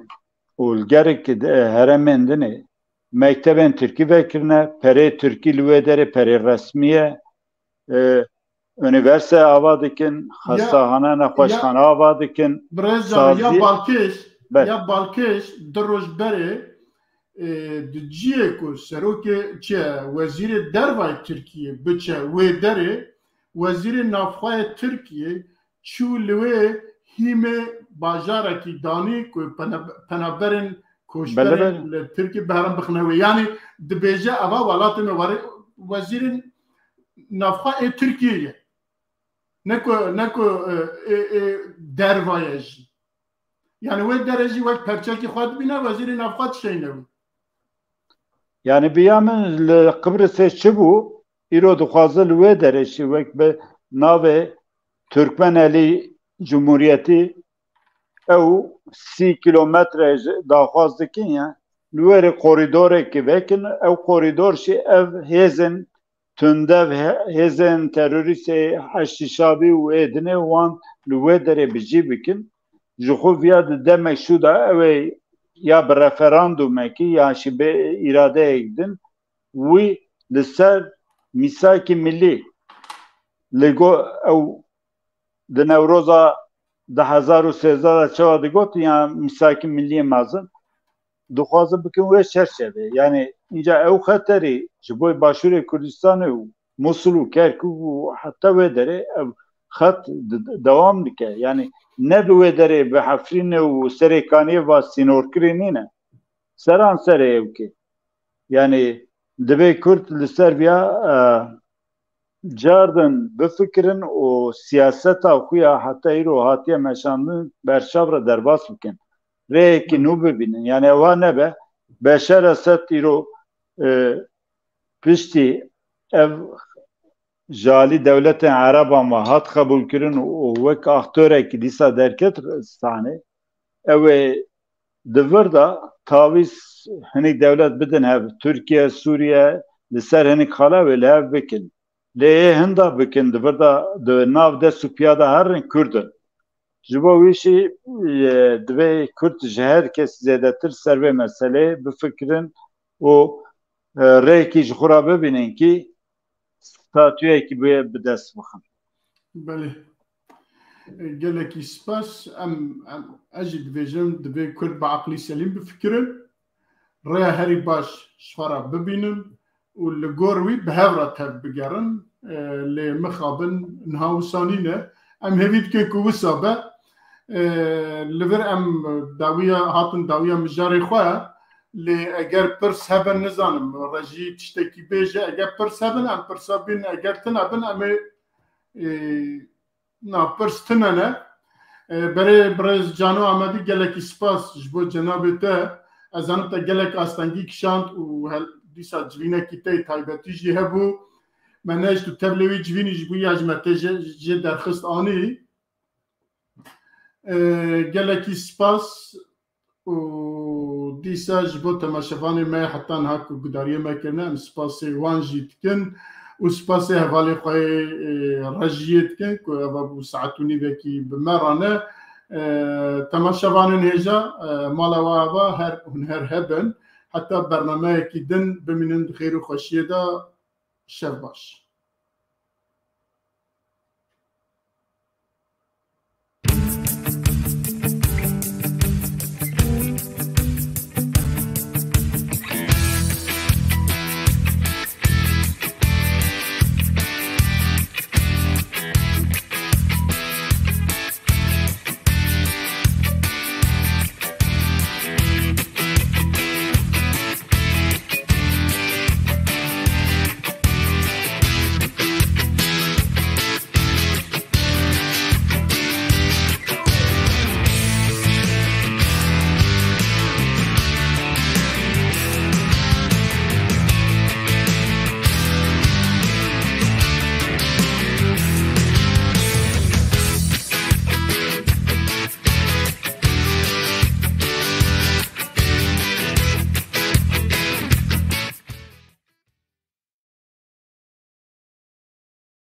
û li gelek herêmên din ê mektebên tirkî vekirine, perê tirkî li wê derê perê resmî ye. E, unîversîte ava dikin, xestahane, nexweşxane ava dikin. Birêz Can, ya Balkêş, ya Balkêş du roj berê, e, di ciyê ku serokê, çi ye, wezîrê dervayê Tirkiyê biçe wê derê, wezîrê navxweyê Tirkiyê çû li wê hîmê bajarekî danî ku pena-, penaberên koçberên li Tirkiyê beherin bixine wê. Yanî dibêje eva welatê me warê wezîrên navxwe ê Tirkiyê ye. Ne ku, ne ku, e, ê, ê derva ye jî. Yani wê derê jî wek perçekî xwe dibîne, wezîrê navxwe dişeyne wî. Yani bi ya min li Qibrisê çi bû? Îro dixwaze li wê derê jî wek bi navê Türkmeneli Cumhuriyeti ew sî kilometre ji daxwaz dikin ya, li wê rê korîdorekî vekin, ew korîdor jî ev hêzên tundev, he-, hêzên terorîstê Heşdî Şabî û ê dinê wan li wê derê bi cî bikin. Ji xwe viya di demek şû de ew ê ya bi referandumekî ya jî bi îradeyek din wî li ser mîsakî milî li go-, ew di Newroza du hezar û sêzdeh de çawa digotin ya mîsakî miliyê mezin, dixwazin bikin wê çerçevê. Yani, înca ew xeterî ji bo Başûrê Kurdistanê û Musul û Kerkûk û heta wê derê ev xet d-, d-, dewam dike. Yani, ne bi wê derê bi Efrînê û Serêkaniyê va sînorkirî nîne. Seranserê ewkê. Yani, divê Kurd li ser viya, e, cardin bifikirin û siyaseta xwe ya heta îro hatiye meşandin berçav re derbas bikin. Rêyekî nû bibînin. Yani ewa nebe, Beşar Esed îro, e, piştî ev ji alî dewletên Ereban ve hat qebûlkirin û wek aktorekî dîsa derket stranê. Ew ê di vir de tavîz hinek dewlet bidin hev, Tirkiye, Sûriye, li ser hinek xala wê li hev bikin. Lê ê hinda bikin, di vir de di nav dest û piya de herin Kurd in. Ji bo wî jî, e, divê Kurd ji her kes zêdetir ser vê meseleyê bifikirin û rêyekî ji xwe re bibînin kî statuyekî bi, bi dest bixin. Belê. Gelekî spas. Em, em, ez jî dibêjim, divê Kurd bi aqlî selîm bifikirin. Rêya herî baş ji xwe re bibînin û li gor wî bi hev re tev bigerin. E, lê mixabin niha wisa nîne. Em hêvî dikin ku wisa be. E, li vir em dawiya, hatin dawiya mijarê xwe. Lê eger pirs hebe, nizanim, rejî tiştekî bêje, eger pirs hebin, em pirsa bîn, eger tune bin, em ê, e, na, pirs tune ne. E, berê birêz Cano Amedî, gelekî spas ji bo cenabê te. Ez zanim te gelek astengî kişand û hel-, dîsa civînekî te taybetî jî hebû. Me nehişt û tevlê wî civînî ji bo ya ji me tê jê, jê derxist anî. E, gelekî spas û dîsa ji bo temaşevanê me heta niha ku gudariyê me kirine, em spasê wan jî dikin û spasê hevalê xwe yê, e, rejiyê dikin ku eva bû saet û nîvekî bi me re ne. E, temaşevanên hêja, e, mala we ava her hûn her hebin. Heta bernameyekî din bimînin di xêr û xweşiyê de. Şev baş.